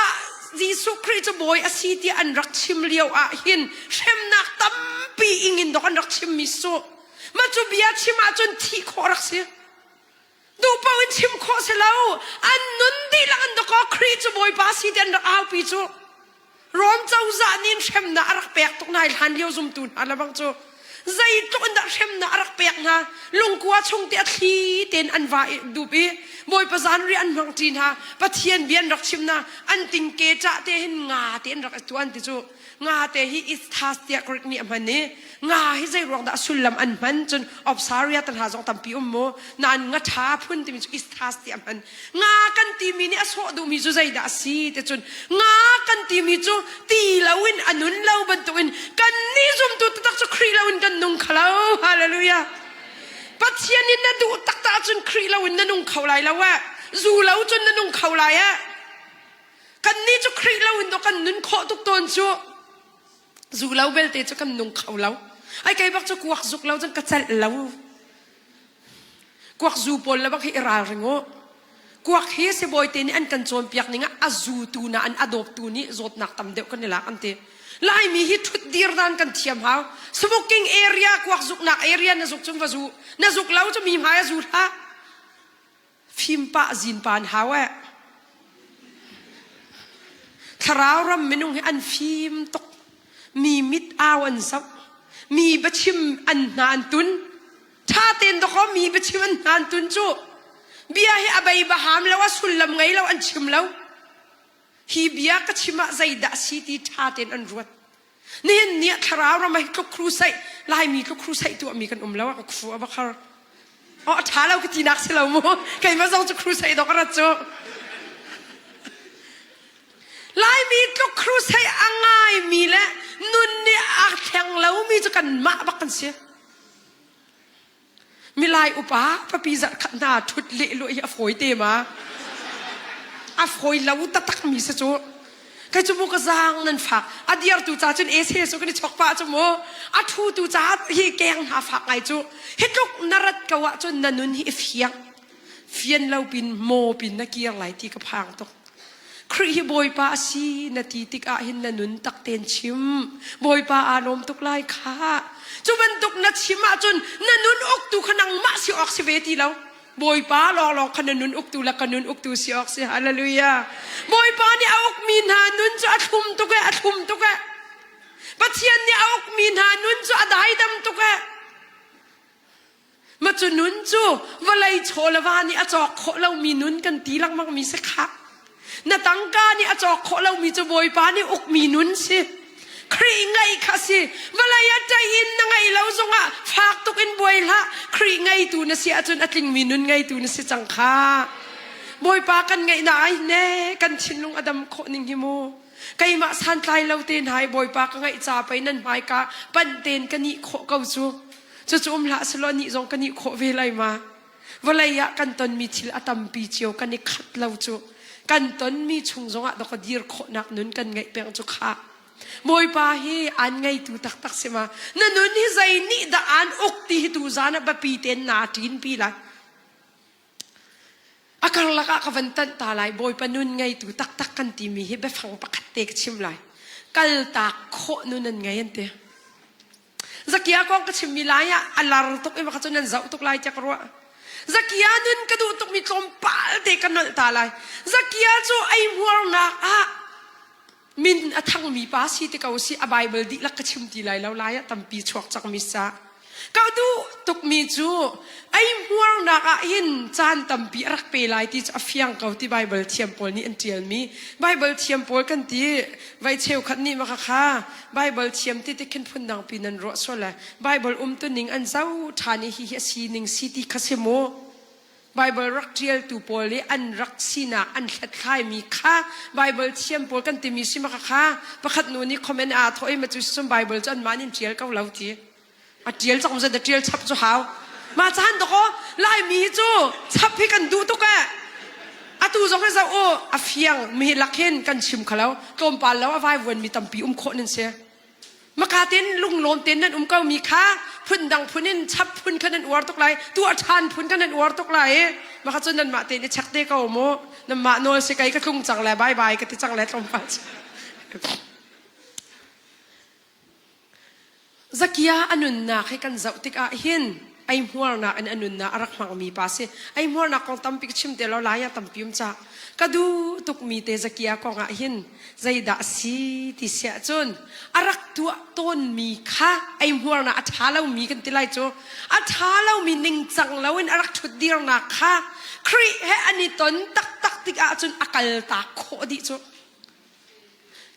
Jesuh Khrih cu Bawi a si tiah an rak chim lio ah hin hremnak tampi ingin dok an rak chimmi su. Mah cu bia chim ahcun thih khawh rak si. Duh paoh in chim khawh si lo. An nun dihlak an dakaw Khrih cu Bawipa si ti an rak aupi cu. Rom cozah nih hremnak a rak pek tuk hna i hlan lio zumtu hna le bang cu zeitluk in dah hremnak a rak pek hna lungkua chung te a thli tein an va dup i Bawipa zanriah an hmang ṭi hna Pathian bia an rak chim hna an tingke ṭah te hin nga te an rak i tuan ti cu nga te hi isthas tiah Greek nih a hman i nga hi zei ruang dah sullam an hman cun Opsaria te hna zong tampi um mu nain nga ṭha phun timi cu isthas tiah a hman nga kan timi nih a sawh duhmi cu zeidah a si ti cun nga kan timi cu ti loin a nun lo bantukin kan nih zumtu taktak cu Khrih loin kan nung kho lo hallelujah Pathian in na duh taktak ahcun Khrih loin na nung kho lai lo eh zu lo cun na nung kho lai eh kan nih cu Khrih loin dawh kan nun khawh tuk tawn cu zu lo belte cu kan nung kho lo ai kei bak cu kuak zuk lo cun ka celh lo Kuak zu pawl le bak hi i ralring u. Kuak hi sibawi te nih an kan cawnpiak ning ah a zutu na an a dawptu nih zawtnak tam deuh kan i lak an ti. Laimi hi ṭhut dir dan kan thiam hau. Smoking area kuak zuknak area na zuk cun va zu. Na zuk lo cu mi hmai a zu hlah. Fim pah zin pa an hau eh. Thlarau ram minung hi an fim tuk. Mi mit au an zoh. Mi biachim an hna an tun. Ṭha tein dawkaw mi biachim an hna an tun cu. Bia hi a bei baham lo, a sullam ngei lo, an chim lo. Hi bia ka chim ah zeidah a si ti ṭha tein an ruat. Nihin ni ah thlarau ram ah hi tluk crusade, Laimi tluk crusade tuahmi kan um lo a ka khu a va khar. Oh, a ṭha lo ka tinak si lo mu. Keimah zong cu crusade dok a rat cu. Laimi tluk crusade a ngaimi le nun nih a thleng lomi cu kanmah bak kan si. Milai upa papi zarhkhat hna ṭhut lehluah hi a fawi te ma? A fawi lo taktak mi si cu. Kei cu mu ka zaang nan fak. A dirtu ca cun ese su kan i chok pah cu mu. A ṭhutu ca hi keng hna fak ngai cu. Hi tluk na rat ko ahcun na nun hi i fiang. Fian lo pin maw pin na kir lai ti ka phang tuk. Khrih hi Bawipa a si na ti tikah hin na nun tak tein chim. Bawipa aa lawm tuk lai kha. Cu bantuk na chim ahcun na nun uktu kha nangmah si awk si ve ti lo. Bawipa lawnglawng kha na nun uktu le ka nun uktu si awk si. Hallelujah. Bawipa nih a ukmi hna nun cu a thlum tuk e, a thlum tuk e. Pathian nih a ukmi hna nun cu a daidam tuk e. Ma cu nun cu vawlei chaw le va nih a cawk khawh lomi nun kan ti lengmang mi si khah. Na tangka nih a cawk khawh lomi cu Bawipa nih ukmi nun si. Khrih ngeih kha si. Vawlei a ṭei in na ngeih lo zongah fak tuk in buai hlah. Khrih ngeitu na si ahcun a tlingmi nun ngeitu na si cang kha. Bawipa kan ngeihnak ai ne kan thinlung a dam khawh ning hi mu. Keimah santlai lo te hna i Bawipa ka ngeih ca pei nan hmaika panh tein ka nih khawh ko cu. Cucu um hlah selaw nih zong kan i khawh ve lai ma? Vawlei ah kan tonmi thil a tampi cio kan i khat lo cu. Kan tonmi chung zongah dawk dir khawhnak nun kan ngeih peng cu kha. Bawipa hi aan ngeitu taktak si ma? Na nun hi zei nih dah aan uk ti hi tu zan ah biapi tein naa ṭin pi lai. A karlak ah ka van tanh ta lai Bawipa nun ngeitu taktak kan timi hi biafang pakhat te ka chim lai. Kaltak khawh nun an ngei an ti. Zakia kong ka chimmi lai ah a lar tuk i maka cu nan zoh tuk lai tiah ka ruah. Zakia nun ka duh tukmi tlawmpal te ka nolh ta lai. Zakia cu eihmuarnak ah min a thangmi pa si te ko si a Bible dihlak ka chim ti lai lo lai ah tampi chuak cangmi sa. Ka duh tukmi cu eihmuarnak ah hin caan tampi a rak pe lai ti cu a fiang ko ti Bible thiam pawl nih an ṭialmi. Bible thiam pawl kan ti vai cheukhat nih maka kha Bible thiam ti ti khin phundang pi nan ruah sual le Bible umtuning an zoh ṭhan i hihi a sining si ti kha si mu. Bible rak ṭialtu pawl i an rak sinak an hlathlaimi kha Bible thiam pawl kan timi si maka kha pakhat nu nih comment aa thawh i ma cu cun Bible cu anmah nih an ṭial ko lo ti. A ṭial cang zat a ṭial chap cu hau. Mah caan dakaw Laimi hi cu chap hi kan duh tuk eh. Atu zong hi zoh u, a fiang mi lak hin kan chim khalo, tlawmpal lo a vaivuan mi tampi um khawh nan si. Maka ten lunglawm ten nan um ko mi kha phundang phun in chap phun kha nan uar tuk lai, tuah ṭhan phun kha nan uar tuk lai. Maka cun nanmah tein i check te ko mu. Nanmah nawl si kei ka tlung cang le bye bye ka ti cang le tlawmpal. Zakia a nunnak hi kan zoh tikah hin eihmuarnak in a nunnak a rak hmangmi pa si. Eihmuarnak kong tampi ka chim te lo lai ah tampi um ca. Ka duh tukmi te Zakia kong ah hin zeidah a si ti siah cun a rak tuah tawnmi kha eihmuarnak a ṭha lomi kan ti lai cu a ṭha lomi ningcang loin a rak ṭhutdirnak kha Khrih he an i ton taktak tikah cun a kaltak khawh dih cu.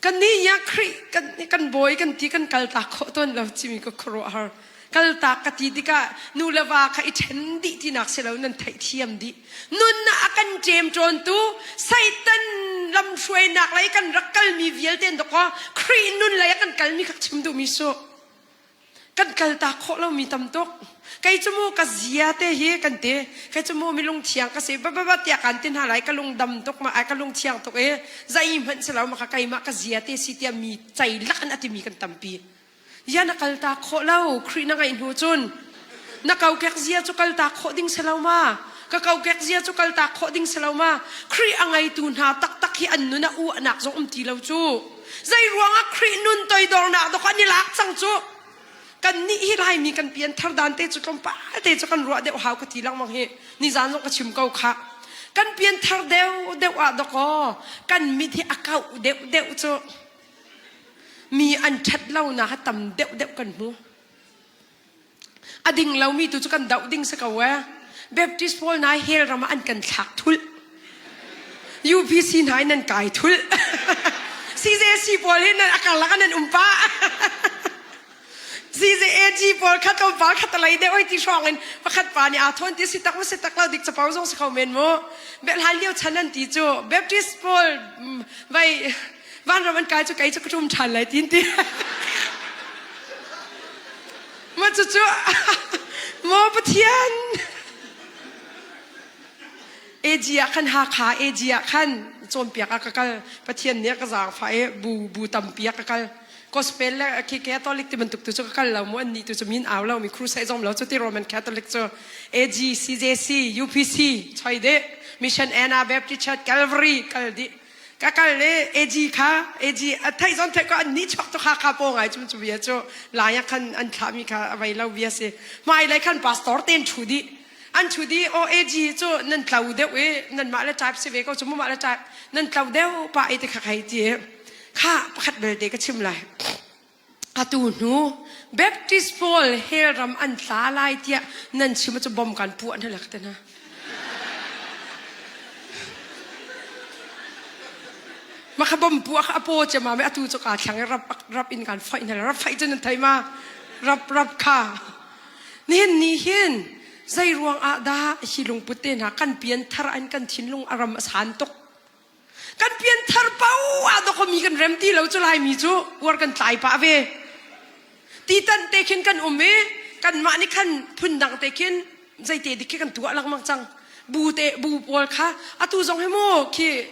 Kannih ya Khrih kan, kan bawi kan ti kan kaltak khawh tawn lo timi ka khuaruahhar. Kaltak ka ti tikah nu le va kha i ṭhen dih tinak si lo nan theihthiam dih. Nunnak a kan ṭemṭawntu Satan lamhruainak lei kan rak kalmi vialte dawkaw Khrih nun lei a kan kalmi kha chim duhmi su. Kan kaltak khawh lomi tam tuk. Kei cu mu ka zia te hi kan ti. Kei cu mu mi lungthiang ka si ba tiah kan ti hna lai ka lung dam tuk ma ai ka lungthiang tuk i zeihmanh si lo ma ka keimah ka zia te si tiah mi cei lak in a timi kan tampi. Ya na kaltak khawh lo Khrih na ngaih hnu cun na kokek zia cu kaltak khawh ding si lo ma ka kokek zia cu kaltak khawh ding si lo ma Khrih a ngeitu hna taktak hi an nun a uahnak zong um ti lo cu. Zei ruangah Khrih nun toidornak dawk an i lak cang cu kan nih hi Laimi kan pian thar dan te cu tlawmpal te cu kan ruah deuh hau ka ti lengmang hi nizan zong ka chim ko kha kan pian thar deuh deuh ah dawkaw kan mit hi a kauh deuh deuh cu mi an ṭhat lonak a tam deuh deuh kan hmu A ding lomi tu cu kan doh ding si ko ee. Baptist pawl nai hell ram ah an kan thlak thulh. UPC hna in nan kai thulh. CJC pawl hi nan a karlak ah nan um pah. CJAG pawl kha tlawmpal kha talei deuh oi ti hrawng in pakhat pa nih aa thawn ti si tak ma si tak lo dik capo zong si kho men mu. Hlan lio chan an ti cu Baptist pawl vai vanram an kai cu kei cu ka ṭum ṭhan lai tin ti. Mah cucu maw Pathian AG ah khan Hakha AG ah khan cawnpiak ah ka kal Pathian nih a ka zaangfah i bu bu tampi ah ka kal gospel le khi Catholic ti bantuk tu cu ka kal lo mu an nih tu cu min au lo mi crusade zong lo cu ti Roman Catholic cu AG CJC UPC choi dih Mission Anna Baptist Church Calvary kal dih ka kal le AG kha AG a theih zon theih ko an ni chuak tu kha kha po ngai cum cu bia cu lai ah khan an thlah mi kha a vei lo bia si hmai lei khan pastor ten thu di an thu di o AG cu nan tlo deuh i nan mah le type si ve ko cu mu mah le type nan tlo deuh pa i ti kha khei ti kha pakhat belte ka chim lai atu hnu Baptist pawl hell ram an tla lai tiah nan chim cu bom kan puah hna lak te hna ma kha bom puah kha a paw che ma me atu cu ka thlang i rap rap in kan faih hna rap faih cu nan thei ma rap rap kha nihin ni hin zei ruang ah dah hi lungput te hna kan pian thar an kan thinlung a ram a san tuk Kan pianthar paoh ah dawkaw mi kan rem ti lo cu Laimi cu uar kan tlai pah ve. Titan te khin kan um i kanmah nih khan phundang te khin zeite dik khi kan tuah lengmang cang. Bu te bu pawl kha atu zong hi mu khi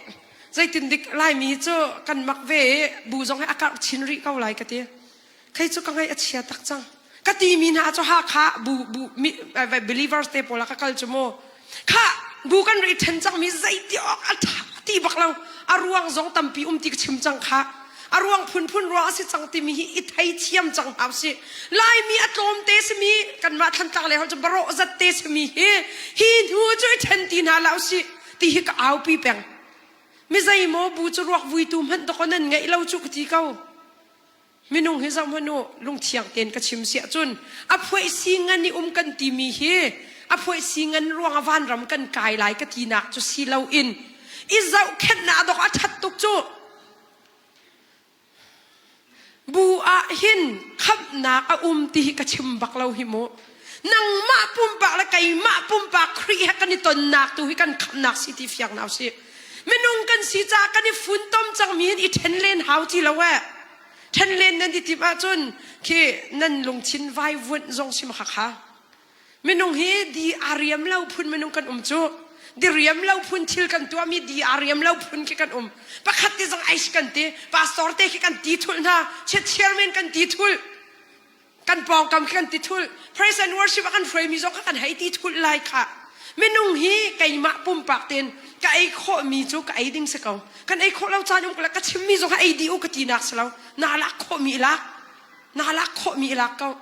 zeitin dik Laimi cu kan mak ve i bu zong hi a karh chin rih ko lai ka ti. Khei cu ka ngaih a chia tak cang. Ka timi hna cu Hakha bu bu mi believers te pawl ah ka kal cu mu. Kha bu kan ri ṭhen cangmi zeiti awk a ṭha ti bak lo. A ruang zong tampi um ti ka chim cang kha. A ruang phunphun ruang a si cang timi hi i thei thiam cang hna usih. Laimi a tlawm te simi kanmah Thantlang lei cu barawh zat te simi hi hi hnu cu i ṭhen ti hna la usih ti hi ka aupi peng. Mi zeimaw bu cu ruak vuitu hmanh dawkaw nan ngeih lo cu ka ti ko. Minung hi zoh hmanh u, lungthiang tein ka chim siah cun a phuaihsi ngan i um kan timi hi a phuaihsi ngan ruang ah vanram kan kai lai ka tinak cu si loin i zohkhenhnak dok a ṭhat tuk cu. Bu ah hin khamhnak a um ti hi ka chim bak lo hi mu. Nangmah pumpak le keimah pumpak Khrih he kan i tonnak tu hi kan khamhnak si ti fiang na usih. Minung kan si caah kan i funtom cangmi hin i ṭhen len hau ti lo eh. Ṭhen len nan i timh ahcun khi nan lungthin vaivuanh zong si ma kha. Minung hi di a riam lo phun minung kan um cu. Diriam lo phun thil kan tuahmi di a riam lo phun khi kan um. Pakhat te zong ai kan ti. Pastor te khi kan ti thul hna. Chairman kan ti thul. Kan pawngkam khi kan ti thul. Praise and worship a kan hruaimi zong kha kan hei ti thul lai kha. Minung hi keimah pumpak tein ka ei khawhmi cu ka ei ding si ko. Kan ei khawh lo caan um ka chimmi zong kha ei dih u ka ti nak si lo. Na lak khawhmi i lak. Na lak khawhmi i lak ko.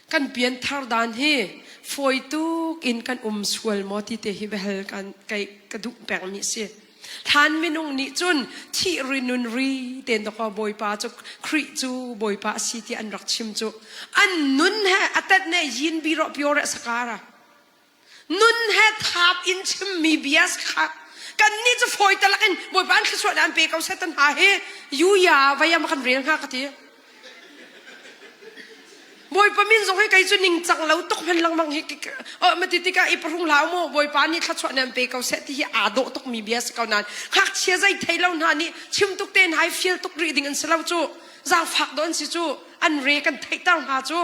Kan pianthar dan hi fawi tuk in kan um sual maw ti te hi biahal kan kei ka duh pengmi a si. Hlan minung nih cun thih ri nun ri ten dakaw Bawipa cu Khrih cu Bawipa a si ti an rak chim cu an nun he a tet ne yin bi ro pyo re sakara. Nun he thap in chimmi bia kha kannih cu fawi talak in Bawipa an thluachuah an pe ko setan hna hi yuya vayam kan rel hnga ka ti. Bawipa min zong hi kei cu ningcang lo tuk hman lengmang hi oh mati tikah i pahrung hlah mu Bawipa nih thluachuah nan pe ko seh ti hi aa dawh tuk mi bia si ko nain ngakchia zei thei lo hna nih chim tuk te hna i feel tuk rih ding an si lo cu zaangfak dawh an si cu an re kan theihter hna cu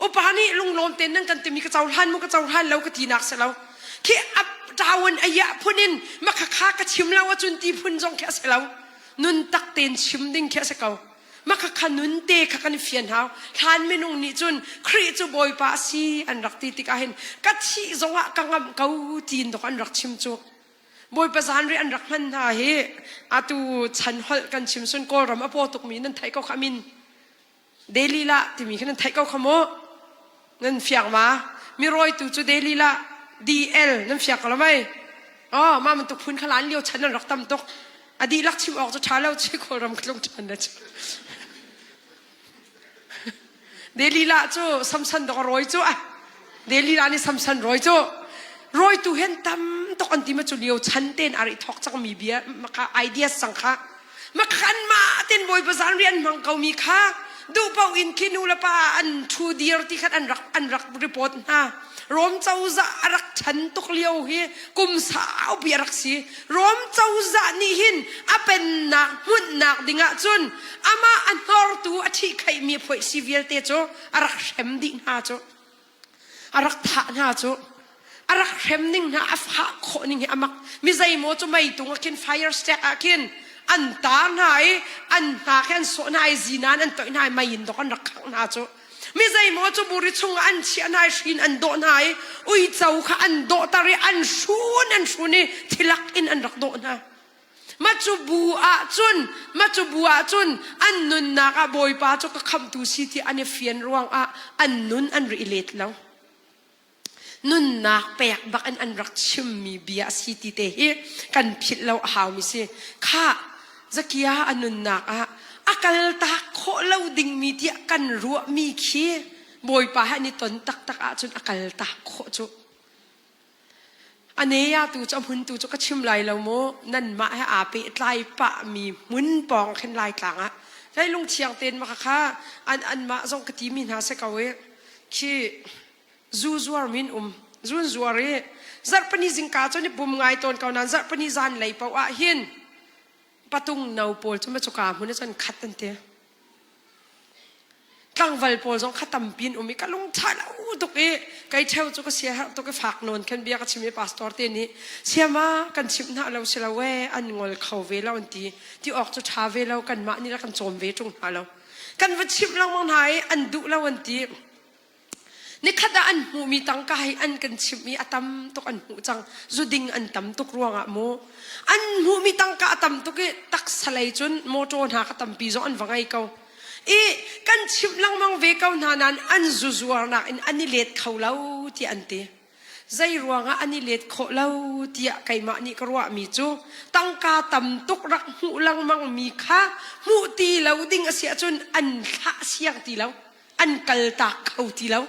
Upa nih lunglawm tein nan kan timi ka cohlan mu ka cohlan lo ka tinak si lo. Khi up down ayah phun in makhakha ka chim lo ahcun ti phun zong khi a si lo. Nun tak tein chim ding khi a si ko. Makhakha nun te kha kan fian hau. Hlan minung nih cun Khrih cu Bawipa a si an rak ti tikah hin ka thih zongah ka ngamh ko tiin dok an rak chim cu. Bawipa zanriah an rak hman hna hi atu chan holh kan chim sun Kawlram a paw tukmi nan theih ko kha min Delilah timi kha nan theih ko kha mu. Nan fiang ma? Mi rawitu cu Delilah DL nan fiang ko lo mei? Oh, mah bantuk phun kha lan lio chan an rak tam tuk. A dihlak chim awk cu ṭha lo chi Kawlram ka tlung ṭhan na cu. Delilah cu Samson dok a rawi cu ah. Delilah nih Samson rawi cu rawitu hen tam tuk an ti ma cu lio chan ten a ri thok cang mi bia maka ideas sang kha Makhan mah ten Bawipa zan rian hmang ko mi kha duh paoh in khi nu le pa an thu dir ti khan an rak an rak report hna. Rom cozah a rak ṭhan tuk lio hi kum saupi a rak si. Rom cozah nih hin a pennak hmunhnak dingah cun amah a hnortu a ṭhihkhaihmi phuaihsi vialte cu a rak hrem dih hna cu. A rak thah hna cu a rak hrem ning hna a fah khawh ning hi a mak mi zeimaw cu meitung ah khin fire stack ah khin an tar hna i an hna khi an sawh hna i zinan an toih hna i mei in dok an rak khangh hna cu mi zeimaw cu buri chung ah an chiah hna i hrin an dawh hna i uico kha an dawhter i an hrun an hrun i thilak in an rak dawh hna Macu bu ahcun macu bu ahcun an nunnak ah Bawipa cu ka khamhtu si ti an i fian ruangah an nun an ri i let lo. Nunnak pek bak in an rak chimmi bia a si ti te hi kan philh lo a haumi si. Khah Zakia a nunnak ah a kaltak khawh lo dingmi tiah kan ruahmi khi Bawipa he an i ton taktak ahcun a kaltak khawh cu. A ne tu cu a hmun tu cu ka chim lai lo mu. Nanmah he aa pehtlai pahmi hmun pawng khin Laitlang ah hlei lungthiang tein maka kha an anmah zong ka timi hna si ko i khi zu zuar min um zun zuar i zarhpini zingka cu ni pum ngai tawn ko nain zarhpini zan lei paoh ah hin patung no pawl cu ma cuka hmun ah cun khat an ti. Tlangval pawl zong kha tampi an um i ka lung ṭha lo tuk i kei ṭheo cu ka siaherh tuk i fak nawn khan bia ka chim i pastor te nih siama kan chimh hna lo si lo ee an ngol kho ve lo an ti ti awk cu ṭha ve lo kanmah nih la kan cawm ve ṭung hna lo kan va chimh lengmang hna i an duh lo an ti Nikhat ah an hmuhmi tangka hi an kan chimh i a tam tuk an hmuh cang. Zuding an tam tuk ruangah mu. An hmuhmi tangka a tam tuk i taksa lei cun motor hna ka tampi zong an va ngei ko. I kan chimh lengmang ve ko hna nain an zu zuarnak in an i let kho lo tiah an ti. Zei ruangah an i let khawh lo tiah keimah nih ka ruahmi cu tangka tam tuk rak hmuh lengmangmi kha hmuh ti lo ding a si ahcun an thlah siang ti lo. An kaltak kho ti lo.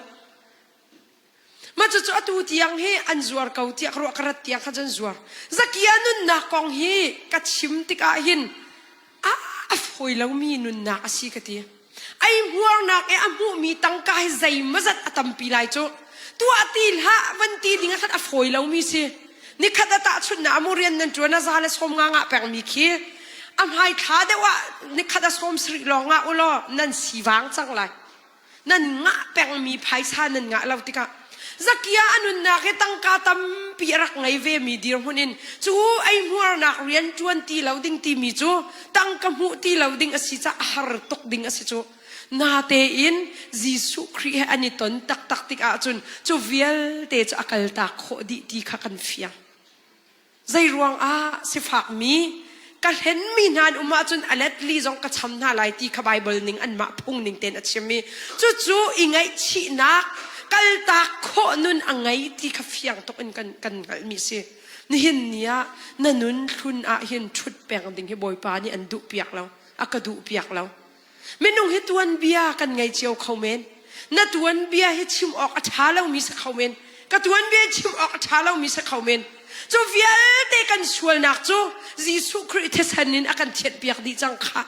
Mah cucu atu tiang hi an zuar ko tiah ka ruah ka rat tiang kha cun zuar. Zakia nunnak kong hi ka chim tikah hin a a fawi lomi nunnak a si ka ti. Ei hmuarnak i a hmuhmi tangka hi zeimawzat a tampi lai cu. Tuah ti hlah van ti ding ah khan a fawi lomi si. Nikhat a tahchunhnak amu rian nan ṭuan a za le sawm nga ngah pengmi khi a hmai thla deuh ah nikhat a sawm sarih lawng ngah u law nan sivang cang lai. Nan ngah pengmi phaisa nan ngah lo tikah. Zakia a nunnak hi tangka tampi a rak ngei vemi dirhmun in cu eihmuarnak rian ṭuan ti lo ding timi cu tangka hmuh ti lo ding a si caah a har tuk ding a si cu. Natein Jesuh Khrih he an i ton taktak tik ahcun cu vialte cu a kaltak khawh dih ti kha kan fiang. Zeiruang ah sifakmi ka hlenmi hna an um ahcun a let li zong ka cham hna lai ti kha Baibal ning anmah phung ning tein a chim i cucu i ngaihchihnak kaltak khawh nun a ngei ti kha fiang tuk in kan kan hngalhmi si. Nihin ni ah na nun hlun ah hin ṭhut peng ding hi Bawipa nih an duh piak lo, a ka duh piak lo. Minung hi tuanbia kan ngei cio kho men. Na tuanbia hi chim awk a ṭha lomi si kho men. Ka tuanbia hi chim awk a ṭha lomi si kho men. Cu vialte kan sualnak cu Jesuh Khrih thisen in a kan thianhpiak dih cang kha.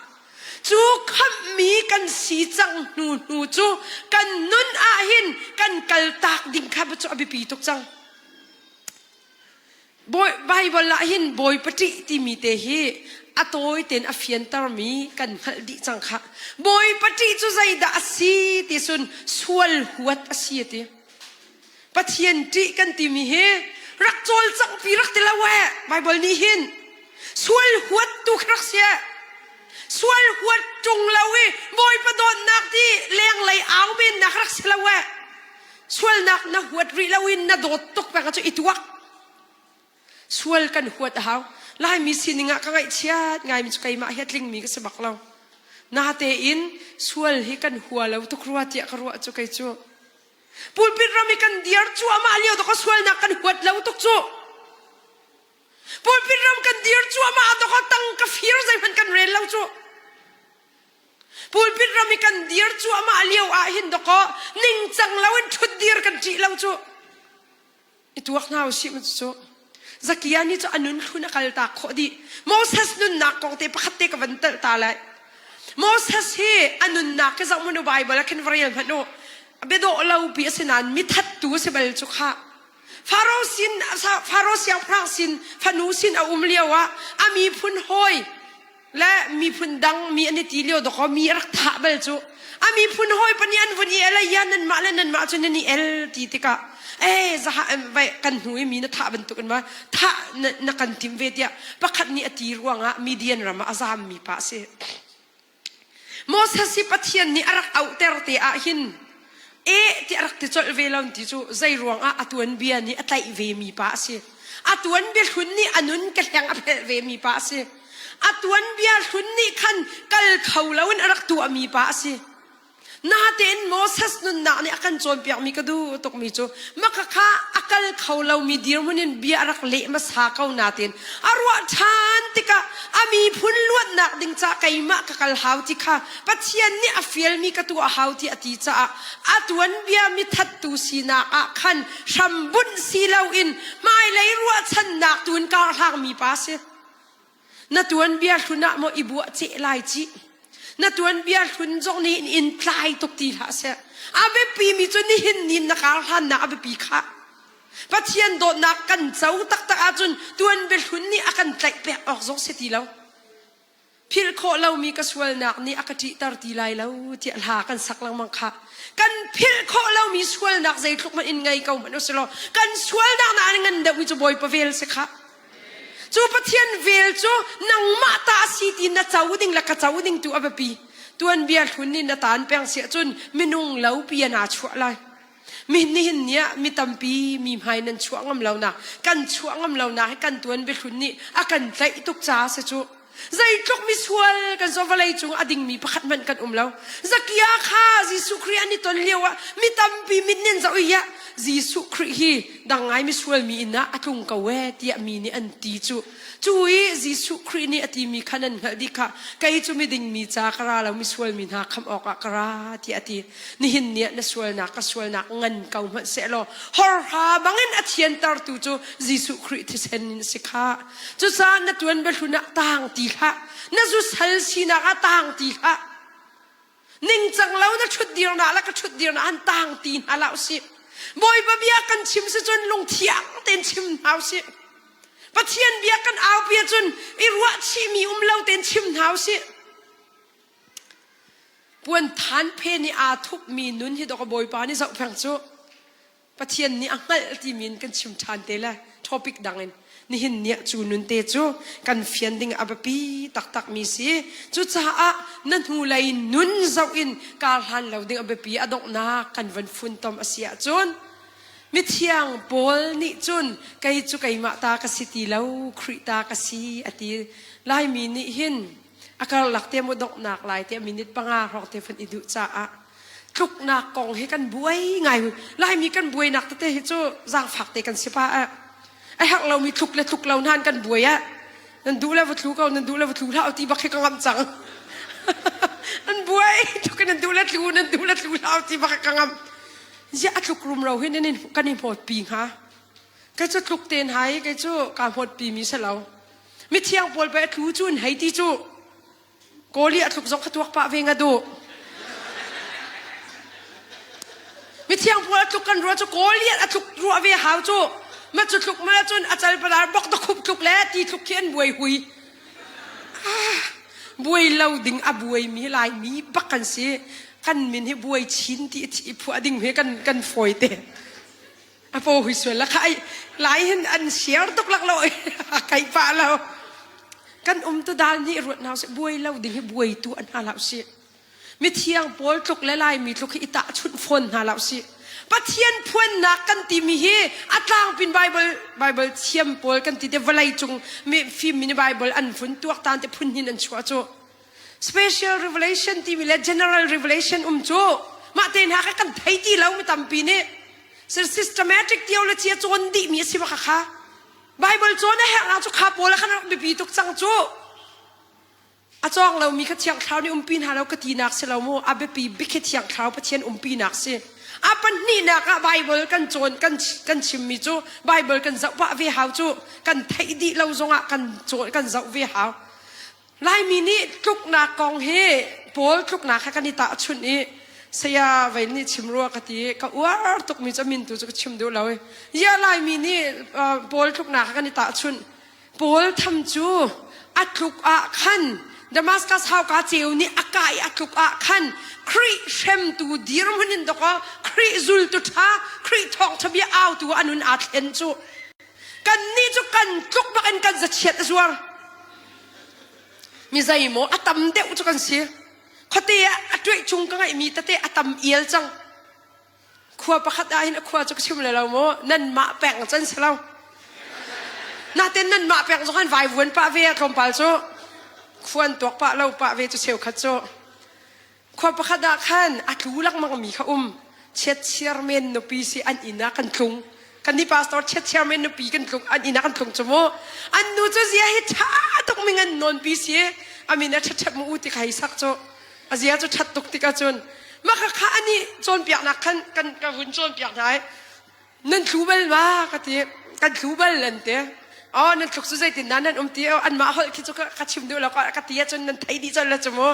Cu khamhmi kan si cang hnu hnu cu kan nun ah hin kan kaltak ding kha cu a biapi tuk cang. Baibal ah hin Bawipa ṭih timi te hi a tawi tein a fiantermi kan hngalh dih cang khah. Bawipa ṭih cu zeidah a si ti cun sual huat a si a ti. Pathian ṭih kan timi hi rak cawlcanghpi rak ti lo eh Baibal nih hin sual huat tu khi rak si eh. Sual huat ṭung lo i Bawipa dawtnak ti lenglei au mennak rak si lo eh. Sualnak na huat rih lo in na dawt tuk peng cu i tuak. Sual kan huat a hau. Laimi sining ah ka ngaihchiat ngaimi cu keimah hi a tlingmi ka si bak lo. Natein sual hi kan hua lo tuk rua tiah ka ruah cu kei cu. Pulpit ram i kan dir cuahmah lio dawk sualnak kan huat lo tuk cu. Pulpit ram kan dir cuahmah dawk tang ka fir zeihmanh kan rel lo cu. Pulpit ram i kan dir cuahmah lio ah hin dawkaw ningcang loin ṭhut dir kan ṭih lo cu. I tuak hna usih mu cu. Zakia nih cu a nun thlun a kaltak khawh dih. Moses nunnak kong te pakhat te ka van telh ta lai. Moses hi a nunnak hi zoh hmanh u Bible ah khin va rel hmanh u. Biadawh lo pi a si nain mithattu a si bal cu khah. Faro sin Faro siangpahrang sin fanu sin a um lio ah a miphun hawi le miphun dang mi an i ti lio dawkaw mi a rak thah bal cu a miphun hawi pa nih an vun i el ya nanmah le nanmah cu nan i el ti tikah eh zaha vai kan hnu i mi na thah bantuk in ma thah na, na kan tim ve tiah pakhat nih a ti ruangah Midian ram ah a zam mi pa a si Moses hi Pathian nih a rak auhter te ah hin e ti a rak ti colh ve lo ti cu zei ruangah a tuanbia nih a tlaih ve mi pa a si. A tuanbia hlun nih a nun ka hleng a phelh ve mi pa a si. A tuanbia hlun nih khan kal kho loin a rak tuah mi pa a si. Natein Moses nunnak nih a kan cawnpiakmi ka duh tukmi cu maka kha a kal kho lomi dirhmun in bia a rak leh hmasa ko natein a ruah ṭhan tikah a miphun luatnak ding ca keimah ka kal hau ti kha Pathian nih a fialmi ka tuah hau ti a ti caah a tuanbia mithattu sinak ah khan hrambunh si loin hmailei ruahchannak tu in karhlangmi pa a si. Na tuanbia hlun ah maw i buah ceh lai cih. Na tuanbia hlun zong nih in tlai tuk ti hlah seh. A biapi mi cu nihin ni na kar hlannak a biapi khah. Pathian dawtnak kan co taktak ahcun tuanbia hlun nih a kan tlaih pek awk zong si ti lo. Philh khawh lomi ka sualnak nih a ka ṭihter ti lai lo tiah hla kan sak lengmang kha. Kan philh khawh lomi sualnak zeitluk hmanh in ngei ko hmanh usih law kan sualnak na an ngan deuhmi cu Bawipa vel si khah. Cu Pathian vel cu nangmah ta a si ti na co ding le ka co ding tu a biapi. Tuanbia hlun nih na taan peng siah cun minung lo pi naa chuah lai. Mi nihin ni ah mi tampi mi hmai nan chuah ngam lo nak kan chuah ngam lo nak hi kan tuanbia hlun nih a kan tlaih tuk caah si cu. Zeitluk misual kan so vawlei cung a dingmi pakhat hmanh kan um lo. Zakia kha Jesuh Khrih an i ton lio ah mi tampi mit nin zoh i Jesuh Khrih hi dang ngai misual mi inn ah a tlung ko e tiah mi nih an ti cu. Cu i Jesuh Khrih nih a timi kha nan hngalh dih kha kei cu miding mi ca ka ra lo misual mi hna khamh awkah ka ra tiah a ti. Nihin ni ah na sualnak ka sualnak ngan ko hmanh sehlaw horha bangin a thiantertu cu Jesuh Khrih thisen in a si kha. Cucaah na tuan biahlun ah taang ti hlah. Na zusal sinak ah taang ti hlah. Ningcang lo na ṭhutdirnak le ka ṭhutdirnak han taang ti hna hlah usih. Bawipa bia kan chim si cun lungthiang tein chim hna usih. Pathian bia kan aupi ahcun i ruahchihmi um lo tein chim hna usih. Puan than phen i aa thupmi nun hi dawk Bawipa nih zohpeng cu. Pathian nih a hngalh timi in kan chim ṭhan te le topic dang in nihin ni ah cu nun te cu kan fian ding a biapi taktak mi si. Cucaah na hnulei nun zoh in kar hlan lo ding a biapi a donghnak kan van funtom a si ahcun mithiang Paul nih cun kei cu keimah ta ka si ti lo Khrih ta ka si a ti. Laimi nih hin a karlak te mu donghnak lai te minute panga hrawng te van i duh caah tluknak kong hi kan buai ngai Laimi kan buainak tete hi cu zaangfak te kan si pa ah a herh lomi tluk le tluk lo hnan kan buai ah nan duh le va tlu ko nan duh le va tlu hlah ti bak hi ka ngamh cang an buai tuk nan duh le tlu nan duh le tlu hlah ti bak ka ngamh zia a tluk rum ro hi nan kan i hmawt pi hnga kei cu tluk ten hai kei cu ka hmawt pi mi si lo mithiang pawl pe tlu cu an hei ti cu Kawli a tluk zong kha tuak pah ve nga duh. Mithiang pawl a tluk kan ruah cu kawli a tluk ruah ve hau cu. Ma cu tluk ma cun a cal palar bok ta khup tluk le ti tluk khi an buai hui. Ah, buai lo ding a buai mi Laimi bak kan si. Kan min hi buai chin ti i phuah ding he kan kan fawi te. A paw hui sual la kha ai lai hin an siar tuk lak lo kai pah lo. Kan um tu dal nih ruat hna sih buai lo ding hi buai tu an hna hlah sih. Mithiang pawl tluk le Laimi tluk hi i tahchunh fawn hna hlah sih. Pathian phuannak kan timi hi a tlangpin Bible Bible thiam pawl kan ti te vawlei cung mi fim mi nih Bible an vun tuaktan te phun hin an chuah cu. Special revelation timi le general revelation um cu mah te hna kha kan thei ti lo mi tampi nih systematic theology a cawn dihmi a si bak kha. Bible cawn a herhnak cu kha pawl ah khan rak biapi tuk cang cu. A cawng lomi kha Thiang Thlarau nih umpi hna lo ka tinak si lo mu. A biapi bik hi Thiang Thlarau Pathian umpinak si. A pahnihnak ah Bible kan cawn kan kan chimmi cu Bible kan zoh pah ve hau cu kan theih dih lo zongah kan cawn kan zoh ve hau. Laimi nih tluknak kong hi Paul tluknak kha kan i tahchunh i saya vei nih chim rua ka ti ka uar tukmi cu min tu cu ka chim duh lo i ya Laimi nih Paul tluknak kha kan i tahchunh Paul tham cu a tluk ah khan Damascus hauka ceu nih a kah i a tluk ah khan Khrih hremtu dirhmun in dawkaw Khrih zultu ṭha Khrih thawngṭha bia autu a nun aa thlen cu kannih cu kan tluk bak in kan zachiat a zuar mi zeimaw a tam deuh cu kan si khuate ah a ṭuih chung ka ngeihmi tete a tam ial cang khua pakhat ah hin a khua cu ka chim le lo maw nanmah peng can si lo naten nanmah peng zong han vaivuan pah ve a tlawmpal cu khuan tuak pah lo pah ve cu cheukhat cu Khua pakhat ah khan a tlu lengmang mi kha um. Chiatchiar men nupi si an inn ah kan tlung. Kan ni pastor chiatchiar men nupi kan tlung an inn ah kan tlung cu mu. An nu cu zia hi ṭha tuk mi ngan nawn pi si. A min a ṭhaṭhep mu u ti kha hi sak cu. A zia cu ṭhat tuk tik ahcun mah kha kha ani cawnpiaknak khan kan ka vun cawnpiak hna i nan thlu bal ma ka ti kan thlu bal an ti oh nan thluk cu zeitin dah nan um ti anmah holh khi cu ka chim duh lo ka ti ahcun nan thei dih colh la cu mu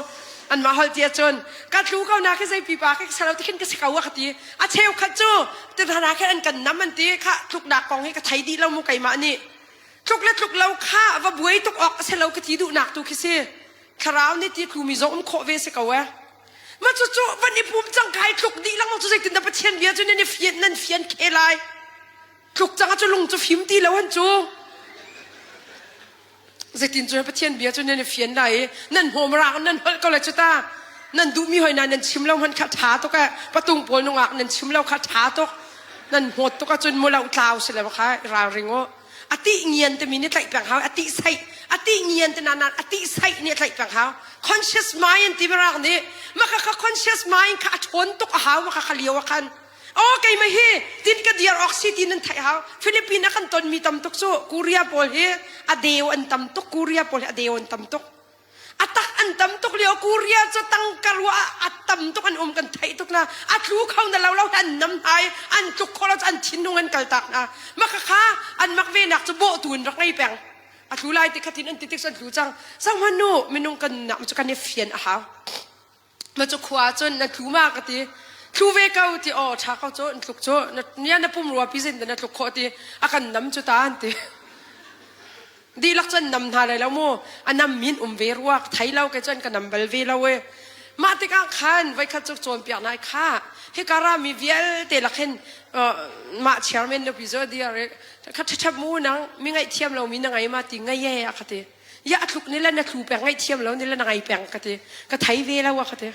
anmah holh ti ahcun ka tlu ko na khi zei pipa khi salo ti khin ka si ko ka ti a cheukhat cu ti hna khin an kan nam an ti kha tluknak kong hi ka thei dih lo mu keimah nih tluk le tluk lo kha va buai tuk awk a si lo ka ti duhnak tu khi si thlarau nih ti tlumi zong um khawh ve si ko eh Ma cucu van i pum cang kai tluk dih lengmang cu zeitin dah Pathian bia cu nan i fian nan fian khe lai. Tluk cang cu lung cu fim ti lo han cu. Zeitin cu Pathian bia cu nan i fian lai i nan hmawm rang nan holh ko lai cu ta. Nan duhmi hoi na nan chim lo hman kha ṭha tuk eh. Patung pawl nungak nan chim lo kha ṭha tuk. Nan hmawt tuk ahcun mulo tlau si le kha ralring u. A tih ngian timi nih tlaih peng hau a tih saih a tih ngian te na a tih saih nih tlaih peng hau conscious mind ti rak nih maka kha conscious mind kha a ṭhawn tuk a hau maka kha lio ah khan oh keimah hi tin ka diar awk si ti nan theih hau Philippines a kan ton mi tam tuk cu Korea pawl hi a deu an tam tuk Korea pawl hi a deu an tam tuk A tak an tam tuk lio Korea cu tangka ruah a tam tuk an um kan theih tuk na a tlu kho na lo lo an nam hna i an tluk kho lo cu an thinlung an kal tak hna maka kha an mak ve nak cu bawhtu in rak ngei peng a tlu lai ti khatin an ti tik an tlu cang sang nu minung kan nak cu kan i fian a hau Ma cu khua cun na tlu ma ka ti. Tlu ve ko ti aw ṭha ko cu an tluk cu na nia na pum rua pi zin na tluk khawh ti a kan nam cu ta an ti. Dihlak cun nam hna lai lo mu a nam min um ve rua ka thei lo ke cun ka nam bal ve lo e. Mah tikah khan voikhat cu cawnpiak nai kha hika rami vialte lak hin mah chairman nupi cu dia re kha ṭhaṭhap mu nang mi ngaihthiam lomi na ngei ma ti ngei e a ka ti. Ya a thluk ni le na thlu peng ngaihthiam lo ni le na ngei peng ka ti. Ka thei ve lo a ka ti.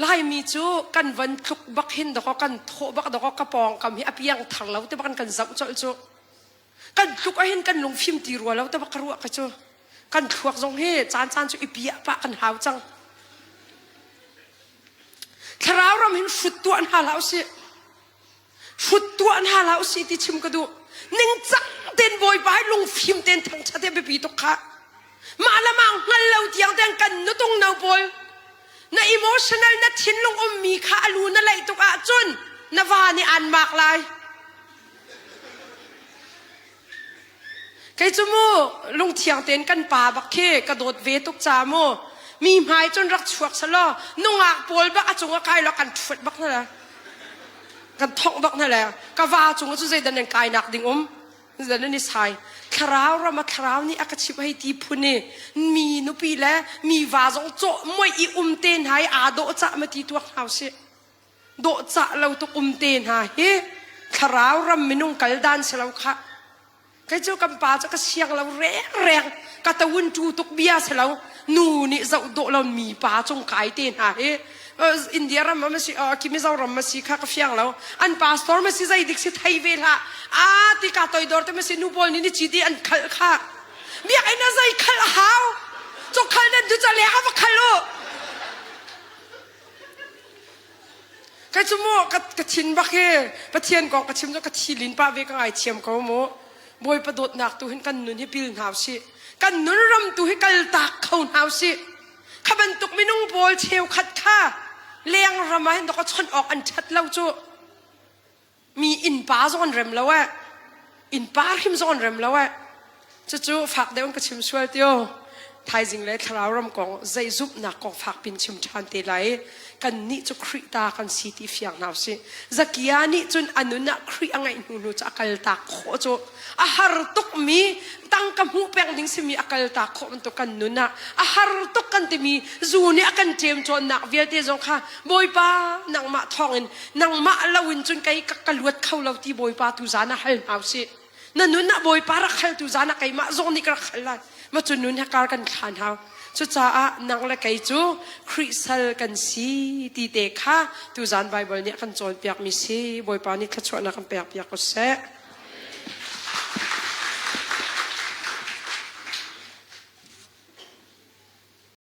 Laimi cu kan van tluk bak hin dakaw kan thawh bak dakaw ka pawngkam hi a piang thar lo te bak kan zoh colh cu. Kan tluk ahhin kan lungfim ti rua lo te bak ka ruah ka cu. Kan thluak zong hi caan caan cu i piah pah kan hau cang. Thlarau ram hin hrut tuah hna hlah usih. Hrut tuah hna hlah usih ti chim ka duh. Ningcang tein Bawipa hi lungfim tein thangṭhat hi a biapi tuk khah. Mah le mah hngal lo tiang tein kan nutung no pawl na emotional na thinlung ummi kha a lu na laih tuk ahcun na va nih aan maak lai. Kei cu mu lungthiang tein kan pa bak khi ka dawt ve tuk ca mu mi hmai cun rak chuak selaw nungak pawl bak a cung a kai law kan ṭhuat bak hna le kan thongh bak hna le ka va cung cu zeidan nan kai nak ding um zeidan nan i sai thlarau ram a thlarau nih a ka chimh hei ti phun i mi nupi le mi va zong cawh muai i um te hna i aa dawh cah ma ti tuak hna usih dawhcah lo tuk um te hna hi thlarau ram minung kal dan si lo khah kei cu kan pa cu ka siang lo reng reng ka tawun tu tuk bia si lo nu nih zoh dawh lo mi pa cung kai te hna hi India ram ma si ki Mizoram ma si kha ka fiang lo an pastor ma si zei dik si thei ve hlah a ti ka toidor te ma si nu pawl nih ni chi ti an khal kha biakinn a zei khal a hau cok khal nan du cha le a va khal u Kai cu mu ka ka thin bak hi Pathian kong ka chim cu ka thi lin pah ve ka ngaithiam ko mu. Bawipa dawtnak tu hin kan nun hi pil hna usih. Kan nun ram tu hi kal tak kho hna usih. Kha bantuk minung pawl cheukhat kha leng ram ah hin dawk chawnh awk an ṭhat lo cu. Mi innpa zong an rem lo eh. Innpa hrim zong an rem lo eh. Cucu fak deuh in ka chim sual tio. Thaizing le thlarau ram kong zei zumhnak kong fak pin chim ṭhan te lai. Kan nih cu Khrih ta kan si ti fiang hna usih. Zakia nih cun a nun ah Khrih a ngeih hnu hnu cu a kaltak khawh cu a har tukmi tangka hmuh peng ding simi a kaltak khawh bantuk kan nun ah a har tuk kan timi zu nih a kan ṭemcawnnak vialte zong kha Bawipa nangmah thawngin nangmah loin cun kei ka, ka luat kho lo ti Bawipa tu zan ah hal hna usih. Na nun ah Bawipa rak hal tu zan ah keimah zong nih ka rak hal lai. Ma cu nun he kar kan thlan hau. Cucaah nang le kei cu Khrih sal kan si ti te kha tuzan Bible nih a kan cawnpiakmi si. Bawipa nih thluachuahnak kan pek piak ko seh.